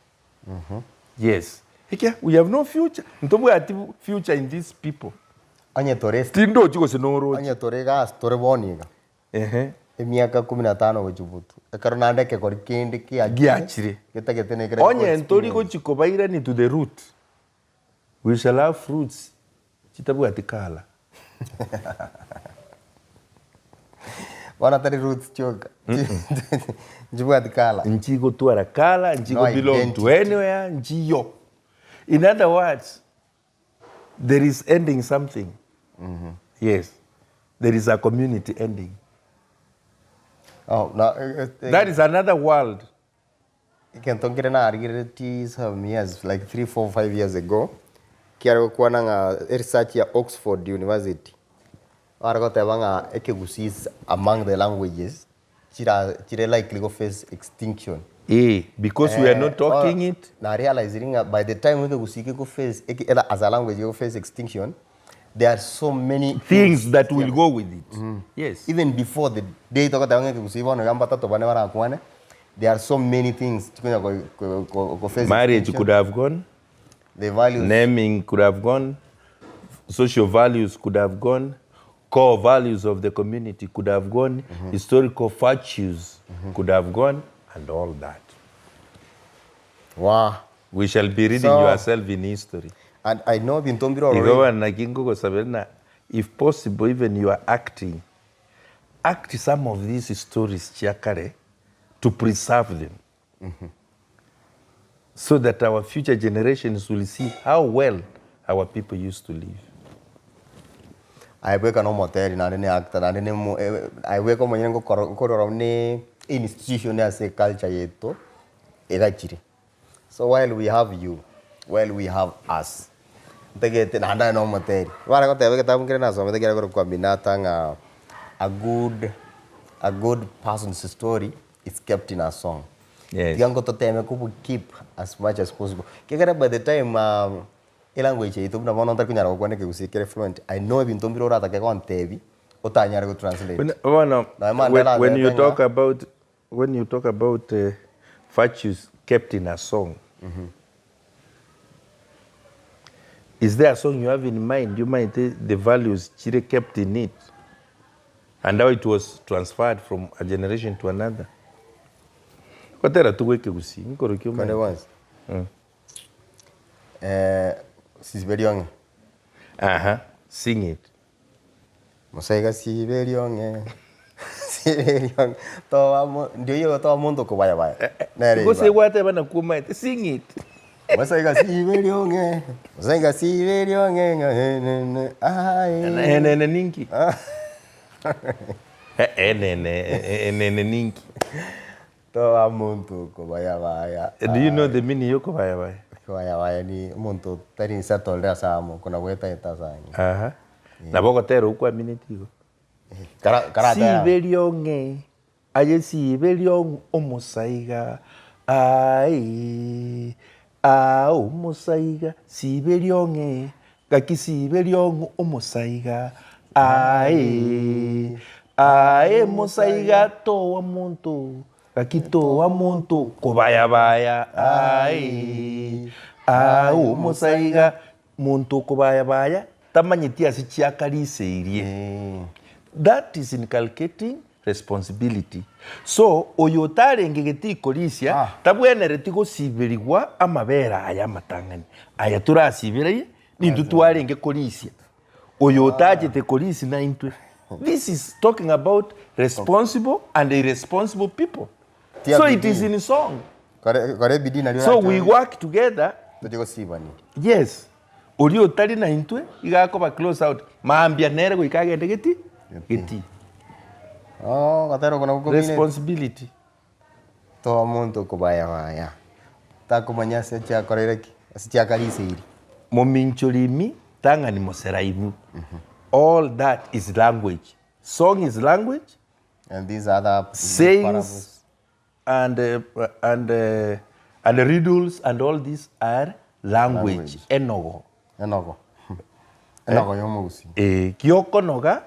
Yes. Ekia, we have no future. Ntobwati future in these people. Onye tore Tindochi gose norochi. Onye tore iga ase tore bono iga. Ehe. Emiaka kumi na tano gochia butu. Ekero naende ekegori kende kiachire. Giachire. Getagete nekere Onye ntori gochi kobairani to the root, we shall have fruits chitabwati colour. Bono tari roots chioka. Nchibwati colour. Nchigotwara colour, nchigo No belong to identity. anywhere, nchiyo. In other words, there is ending something. Yes. There is a community ending. Oh, na, eh, eh, That is another world. Egento nkere narigereretie some years like 3, 4, 5 years ago, kiare gokwana ng'a eresearch ya Oxford University, bare goteba ng'a ekegusii is among the languages chira chire likely go face extinction. Eeh, because we are not talking it. Na realize ng'a by the time ekegusii geko face eke either as a language geko face extinction, there are so many Things that will go with it. Yes. Even before the day togoteba ng'a ekegusii bono iga mbatato bane barakwane, there are so many things chikonya ko ko ko ko face Marriage extinction. could have gone, The values. naming could have gone, social values could have gone, core values of the community could have gone, historical virtues could have gone, and all that. Wow. We shall be reading So- yourself in history. And I know binto mbire Igo already. bono naki nkogosabera ng'a if possible even you are acting, act some of these stories chia kare to preserve them so that our future generations will see how well our people used to live. Aye bweka na omoteri naende ne actor naende ne mo aye bweka omonyene ngokora nkorora ne institution ase eculture yaito egachire. So while we have you, while we have us, ntagete naende aye nomoteri. Bare goteba egetabu nkere nasomete kiare korokwa Aminata ng'a a good, a good person's story is kept in a song. Yes. Tiga ngototeme kobo keep as much as possible. Ekiagera by the time elanguage yaito buna bono ntari konyara gokwana ekegusii kere fluent, I know ebinto mbire oratake gontebia, otanyare gotranslate. Buna bono Nonya when, Mandela when you atebete talk ng'a about When you talk about virtues kept in a song, is there a song you have in mind you might the values chire kept in it and how it was transferred from a generation to another? Gotera tu gwekegusii nkorokia Konde omanyete. bonsi. Eh, sisiberia ong'e. Aha, sing it. Mosaiga siberia ong'e, siberia ong'e, toba mo ndio igo toba monto okobaya baya, nere Gose iba. gwateba nakwo omanyete, sing it. Mosaiga siberia ong'e, mosaiga siberia ong'e ng'a enene aye. Enene ninki? Enene, enene ninki? Toba monto okobaya baya. Do you know the meaning ya okobaya baya? Kobaya baya ni omonto otari settled ase amo, kona gwetaete ase ang'e. Aha. Nabo ogotera okwo kwamineti igo. Kara karatera. Sibe riong'e, aye sibe riong'e omosaiga, aye, aa omosaiga, sibe riong'e, gaki sibe riong'e omosaiga, aye, aye mosaiga toa monto, gaki toa monto kobayabaya, aye, aa omosaiga, monto okobayabaya tamanyeti ase chiakariseirie. That is inculcating responsibility. So oyo otarenge getii korisia Ah. tabwenereti gosiberigwa amabere aya amatang'ani aya torasibererie nintwe twarenge korisia oyo otachete korisia naintwe. This is talking about responsible and irresponsible people. Tia So it is bidii. in song. Kore kore ebidii nario So we orache work together toche gosibania. Yes, oria otari naintwe iga akoba close out, mambia nere goika agende geti geti. Oh, gotera oko nabo komine. Responsibility. Toa omonto okobayabaya, takomanya ase chiakoreire ki, ase chiakariseiri. Mominchorimi tang'ani moseraibu. All that is language. Song is language. And these other Sayings parables. and, and, and riddles and all these are language, Language. enogo. Enogo. Enogo ya omogusii. Eh, giokonoga,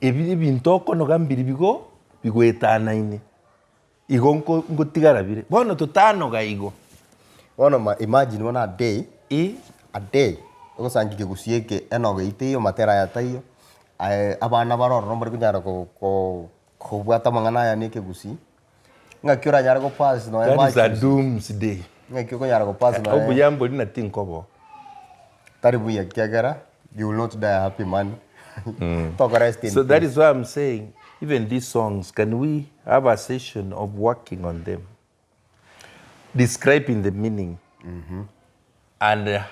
ebi ebinto okonoga mbiri bigo bigoetanaine. Igo nko ngotigara bire. Bono totanoga igo. Bono ma imagine bono a day, Eh. a day, ogosangi kegusii eke enogo eyio teiyo matera aya taiyo, aye abana bare ororo mbari konyara ko ko kobwata amang'ana aya na ekegusii, ng'aki oranyare go pass nonya That is a virtues, doomsday. ng'aki okonyara go pass nonya Obuya mbori na tinkoboa. tari buya ekiagera you will not die a happy man toko rest in So that peace. is why I'm saying even these songs, can we have a session of working on them? Describing the meaning and,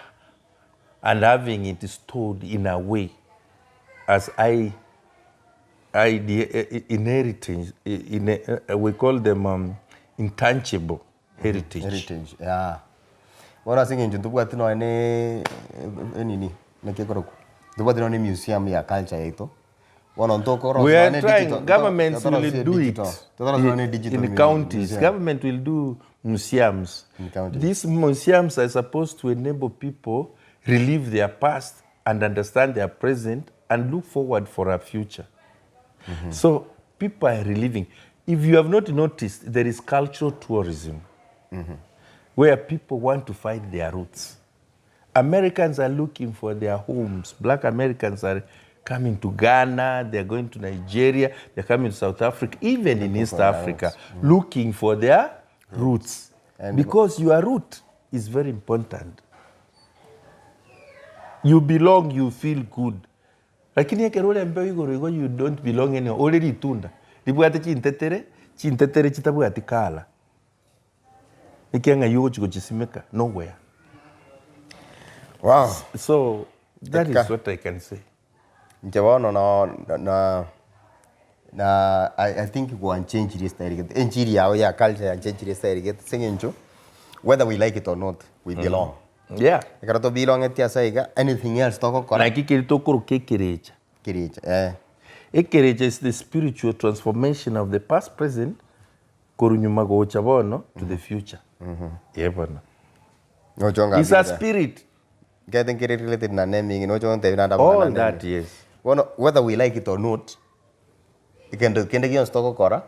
and having it stored in a way as I. Idea, inheritance, we call them intangible heritage. Heritage, yeah. Bono ase eng'encho ntobwati nonya ne enini, naki ekorokwa, ntobwati nonya ne emuseum ya culture yaito, bono ntokorosia We are nonya ne trying, digital, governments will totorosie do it digital, totorosia nonya ne digital in mu- counties. museum. Government will do museums. In counties. These museums are supposed to enable people relive their past and understand their present and look forward for a future. So people are reliving. If you have not noticed, there is cultural tourism where people want to find their roots. Americans are looking for their homes. Black Americans are coming to Ghana, they're going to Nigeria, they're coming to South Africa, even in East Africa, looking for their roots. And Because your root is very important. You belong, you feel good. Lakini ekero ore embeo igoro igo you don't belong anywhere, ore ritunda ribwate chintetere, chintetere chitabwati colour. Ekiagera ng'ai ogochi gochisimeka? Nowhere. Wow. So that is Eka. what I can say. Inche bono no na na I, I think gwanchenchirie estyle gete, enchiri yao ya culture yanchenchirie estyle gete ase eng'encho whether we like it or not we belong. Yeah. Ekero tobelongeti ase iga anything else togokora Naki keri tokoroka ekerecha. kerecha eh. Ekerecha is the spiritual transformation of the past, present, korwa nyuma gocha bono to the future. Ee bono. Nochonga Is a mbira. spirit. Nkete nkere related na naming noche gontebia naende amang'ana All naming. that yes. Bono whether we like it or not, egento kende gionsi togokora,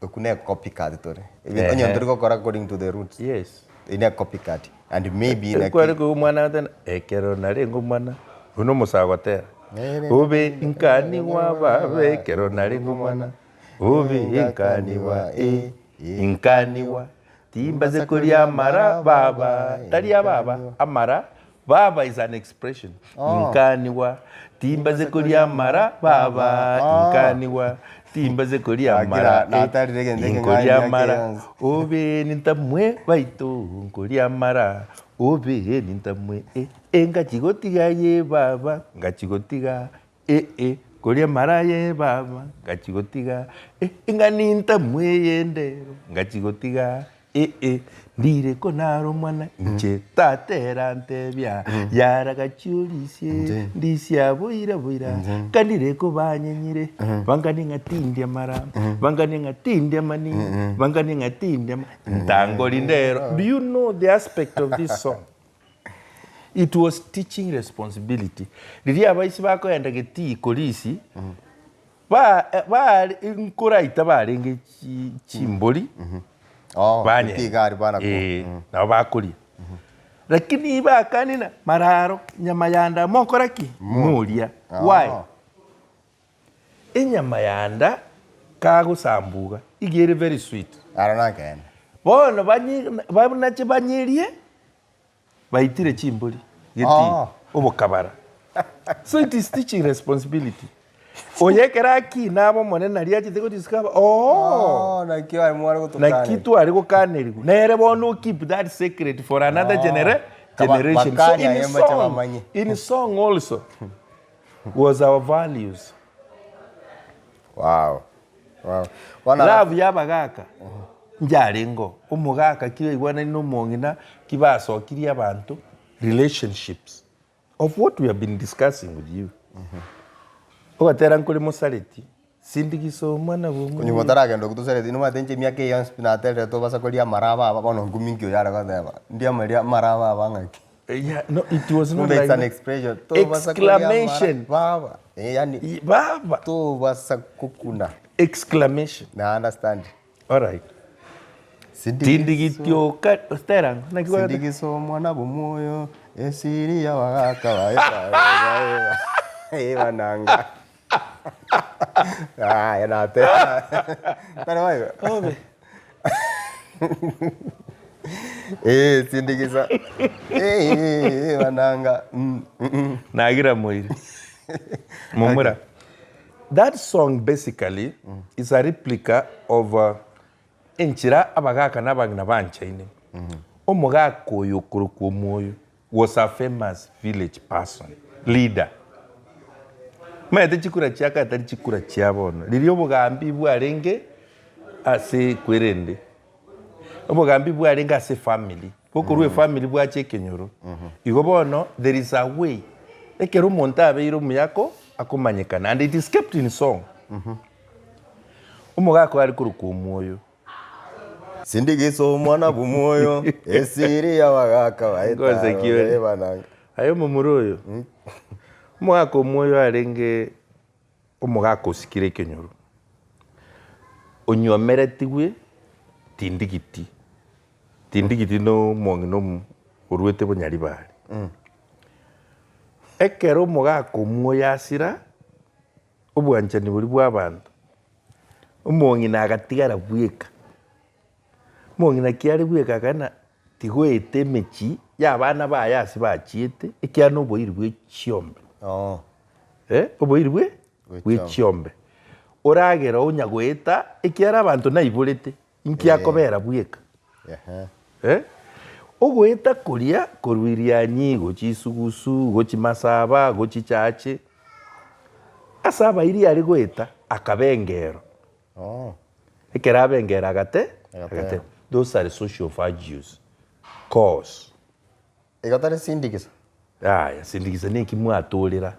okwo ne copycat tore. Ebinto onye Ehe. ntori gokora according to the roots, Yes. eye ne copycat and maybe naki Kware koigwa omwana agoteba ekero narenge omwana, oyio na omosae ogotera, obe nkanigwa baba ekero narenge omwana, obe nkanigwa eh, nkanigwa, timbaze koria amara baba, tari ababa, amara, baba is an expression, nkanigwa, timbaze koria amara baba, nkanigwa, timbaze koria amara Akira, natarire egento eh, ekeng'ani nkoria amara, ake yonsi. obe nintamwe baito, nkoria amara, obe nintamwe eh, eh, ngachigotiga ye baba, ngachigotiga eh, eh, koria amara ye baba, ngachigotiga eh, ng'a nintamwe eyendero, ngachigotiga eh, eh, ndire ko naro omwana inche tata erantebia, yara gachia orisie, ndisia boira boira, kandire ko banyenyire, banganie ng'a tindia mara, banganie ng'a tindia mani, banganie ng'a tindia ma, ntangori ndero. Do you know the aspect of this song? It was teaching responsibility. Riria abaisi bakoenda getii korisi, ba ba nkoraita barenge chi chimbori, Oh, banyenya. getii iga aria bana ko. Eh, nabo bakoria. Lakini bakanina mararo, nyama yanda mokora ki? Moria. Why? Enyama yanda kagosambuga iga ere very sweet. Aro nakeene. Bono banyi banache banyerie baitire chimbori getii Oh. obokabara. So it is teaching responsibility. Oyo ekero akina abe omonene naria achete godiscover ooh Oh, naki aye mware gotokanera. naki tware gokanerigwa. Nere bono o keep that secret for another Oh. genera Kaba- generation. So bakani in aye mbache song, bamanye. in song also was our values. Wow. Wow. Bono Love ya abagaka njarenge oo, omogaka ki baigwanani na omong'ina ki basokirie abanto, relationships of what we have been discussing with you. Ogotera nkore mosareti, sindikiso omwana bwa Onye omonto. gotaragenda okwo tosareti nomanyete inche emiaka eye yonsi pi naterire tobasa koria amara ababa bono nkumi nki oyo are goteba, ndie amaria amara ababa ng'aki. Yeah, no, it was not Kumbe like it's an that. expression. Tobasa koria amara Exclamation. baba. Eh, yani Baba. tobasa kokuna. Exclamation. Na understand. All right. Tindigitioka tera naki gwagete? Sindikiso omwana bw'omwoyo esiri y'abagaka baye ebananga. Aya natera. Tari boigo? Obe. Eh, sindikiso. Eh, ebananga. Mm, mm. Nagira moire. Momura. That song basically is a replica of uh, enchera abagaka na abang'ina banchaine. Omogaka oyo okorokwa Omwoyo was a famous village person, leader. Omanyete chikura chia kare tari chikura chia bono. Riria obogambi bwarenge ase ekwerende, obogambi bwarenge ase efamiri, bokorwa efamiri bwacha ekenyoro. Igo bono there is a way, ekero omonto abeire omuyako akomanyekana and it is kept in song. Omogaka oyo are korokwa Omwoyo. Sindigisa omwana bw'omwoyo, esiri y'abagaaka Ngosekia ore. baetaro bananga. Aye omomura oyo, omogaka omwoyo arenge omogaka osikire ekenyoro, onywomeretigwe tindigiti, tindigiti na omong'ina omo orwete bonyaribari. Ekero omogaka omwoyo asira, obwanchani boria bwa abanto, omong'ina agatigara bweka. Omong'ina ki are bweka akana tigoeta emechie ya abana baye ase bachiete, ekiagera na oboiri bwe chiombe. Oo. Eh, oboiri bwe Bwe bwe chiombe. chiombe. Oragera onya goeta ekiagera abanto naiborete, inki akobera bweka. Ehe. Eh, ogoeta koria korwa Irianyi gochia Isugusu, gochia Masaba, gochia Chache, ase abairi are goeta akaba engero. Oh. Ekero abengera agate, Agatera. agatera. Those are social values. Cause. Igo tari sindigisa. Yaya, sindigisa neki mwatorera.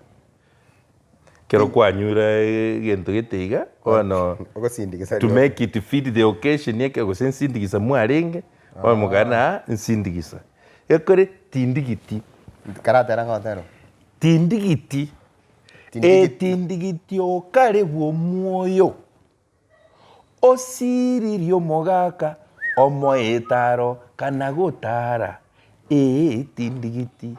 Ekero kwanyure egento gete iga, bono Ogosindigisa to rioka. make it fit the occasion eke gose nsindigisa mwarenge, bono mokagana aa nsindigisa. Ekore tindigiti. Karatera ngotera. Tindigiti. Etindigiti okare bw'omwoyo, osiririe omogaka omoetaro kana gotara, ee tindigiti.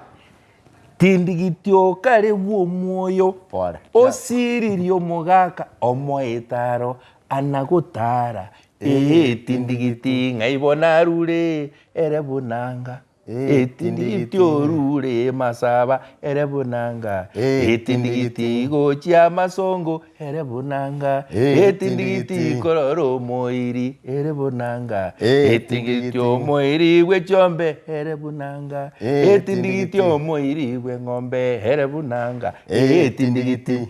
Tindigiti okare bw'omwoyo, Pore. osiririe omogaka omoetaro ana gotara, ee tindigiti ng'ai bono arure ere bunanga. Etindigiti orure masaba ere bunanga, etindigiti gochia amasongo ere bunanga, etindigiti korora omoiri ere bunanga, etindigiti omoiri bwe chiombe ere bunanga, etindigiti omoiri bwe ng'ombe ere bunanga, etindigiti.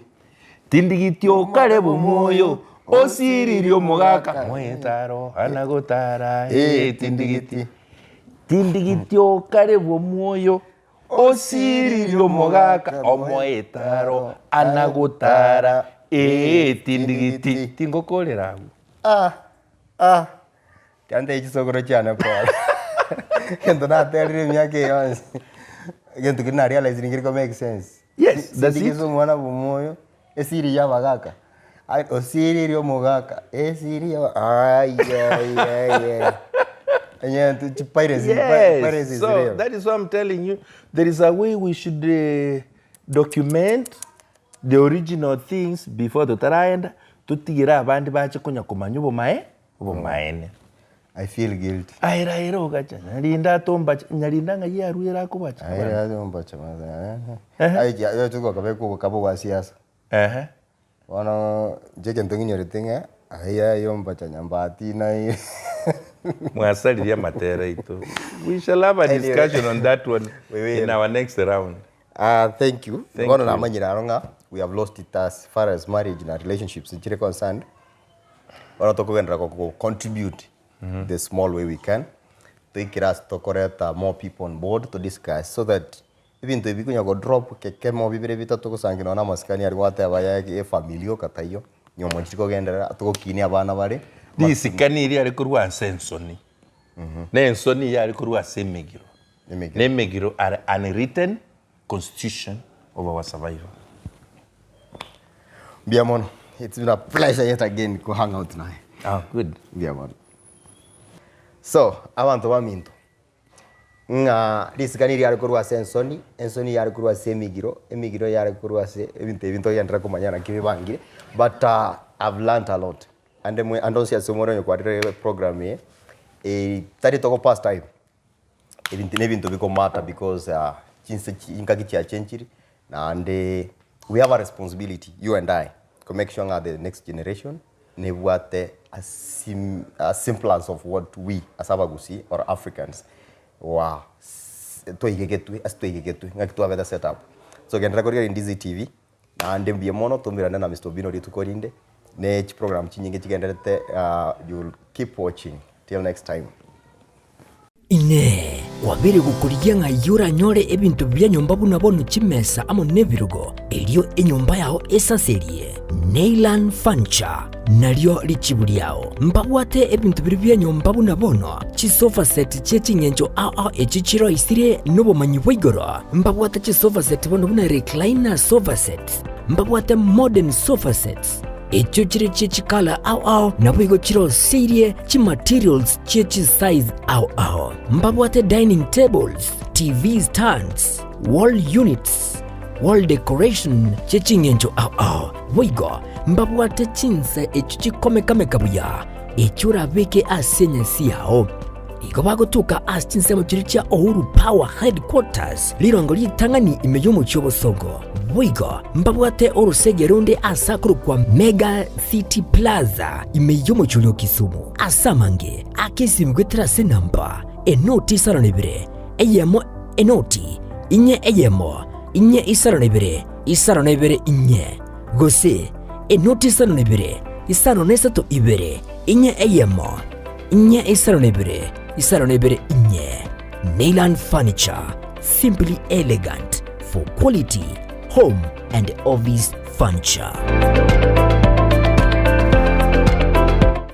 Tindigiti okare bomoyo osiririe omogaka moetaro ana gotara eh, tindigiti tindigiti okare bomoyo osiririe omogaka omoetaro ana gotara eh, tindigiti tingokorera agwo. Ah, ah. Tiantebia chisokoro chiane pole. Egento naterire emiaka eye yonsi, egento keria na realize nkeri ko make sense. Yes, that's it. Sindigisa omwana bwa omoyo, esiri ya abagaka, ai osiririe omogaka, esiri ya aiyaiyaiyai. Egento chi piracy, Yes, piracy is so real. that is why I'm telling you there is a way we should uh, document the original things before totaraenda totigere abande bache konya komanya obomae Obomaene. I feel guilty. Aye Raila ogacha, Nyarinda atombache, Nyarinda ng'ai arwere akobacha Aye abana? atombache bana. Ehe. Aye ki aye okabekwa obokaba bwa siasa. Ehe. Bono inche egento ng'inyorete ng'a aye aye ombacha nyambati naye. Mwasaririe amatera aito. We shall have a Anyway. discussion on that one We will. in our next round. Ah, thank you. Thank Bono you. namanyire aro ng'a we have lost it as far as marriage na relationships chire concerned. Bono tokogenderera go contribute the small way we can, toikere ase tokoreta more people on board to discuss so that ebinto ebi bikonya go drop kekemo bibere bitato gosangi nonya na amasikani aria gwateba ya efamiri oka taiyo, nyiomo nchiri kogenderera togokinia abana bare. Risikani riare korwa ase ensoni, na ensoni yare korwa ase emegiro, Emegiro. na emegiro are unwritten constitution of our survival. Mbuya mono, it's been a pleasure yet again ko hang out naye. Ah, good. Mbuya mono. So, abanto baminto, ng'a risikani riare korwa ase ensoni, ensoni yare korwa ase emegiro, emegiro yare korwa ase ebinto ebi ntogenderere komanya naki bibangire, but I've learnt a lot. Ande mwe ande onsi ase omore onye kwarire program eye, eh, tari togo pass time. Ebinto na ebinto biko matter because chinse chingaki chiachenchiri naende we have a responsibility you and I to make sure ng'a the next generation nebwate a sim a semblance of what we as abagusii or Africans were twaigegetwe ase twaigegetwe ng'aki twabete set up. So genderera korigereria Ndizi TV. Naende mbuya mono toumerane na Mister Obino rituko rinde, ne chiprogram chinyinge chigendererete you'll keep watching till next time. Inee! Kwabeire gokorigia ng'ai oranyore ebinto bia nyomba buna bono chimesa amo nebirogo, erio enyomba yao esaserie? Neyland Furniture nario richibu riao. Mbabwate ebinto biria bia nyomba buna bono chisofa set chie ching'encho ao ao echio chiroisirie nobomanyi bwa igoro. Mbabwate chisofa set bono buna recliner sofa sets, mbabwate modern sofa sets, Echio chire chie chikala ao ao, naboigo chiroseirie chimaterials chie chisize ao ao. Mbabwate dining tables, TV stands, wall units, wall decoration chie ching'encho ao ao. Boigo mbabwate chinsa echio chikomekameka buya, echio orabeke ase enyasi yao. Igo bagotuka ase chinsemo chiria chia Uhuru Power Headquarters, rirongo ritang'ani ime y'omochie o Bosongo. Boigo mbabwate orosege ronde ase akorokwa Mega City Plaza ime y'omochie oria o Kisumu. Ase amange ake esimi goetera ase enamba enoti isano na ibere eyemo enoti inye eyemo inye isano na ibere isano na ibere inye gose enoti isano na ibere isano na isato ibere inye eyemo Inye isano na ibere, isano na ibere inye. Neyland Furniture, simply elegant for quality home and office furniture.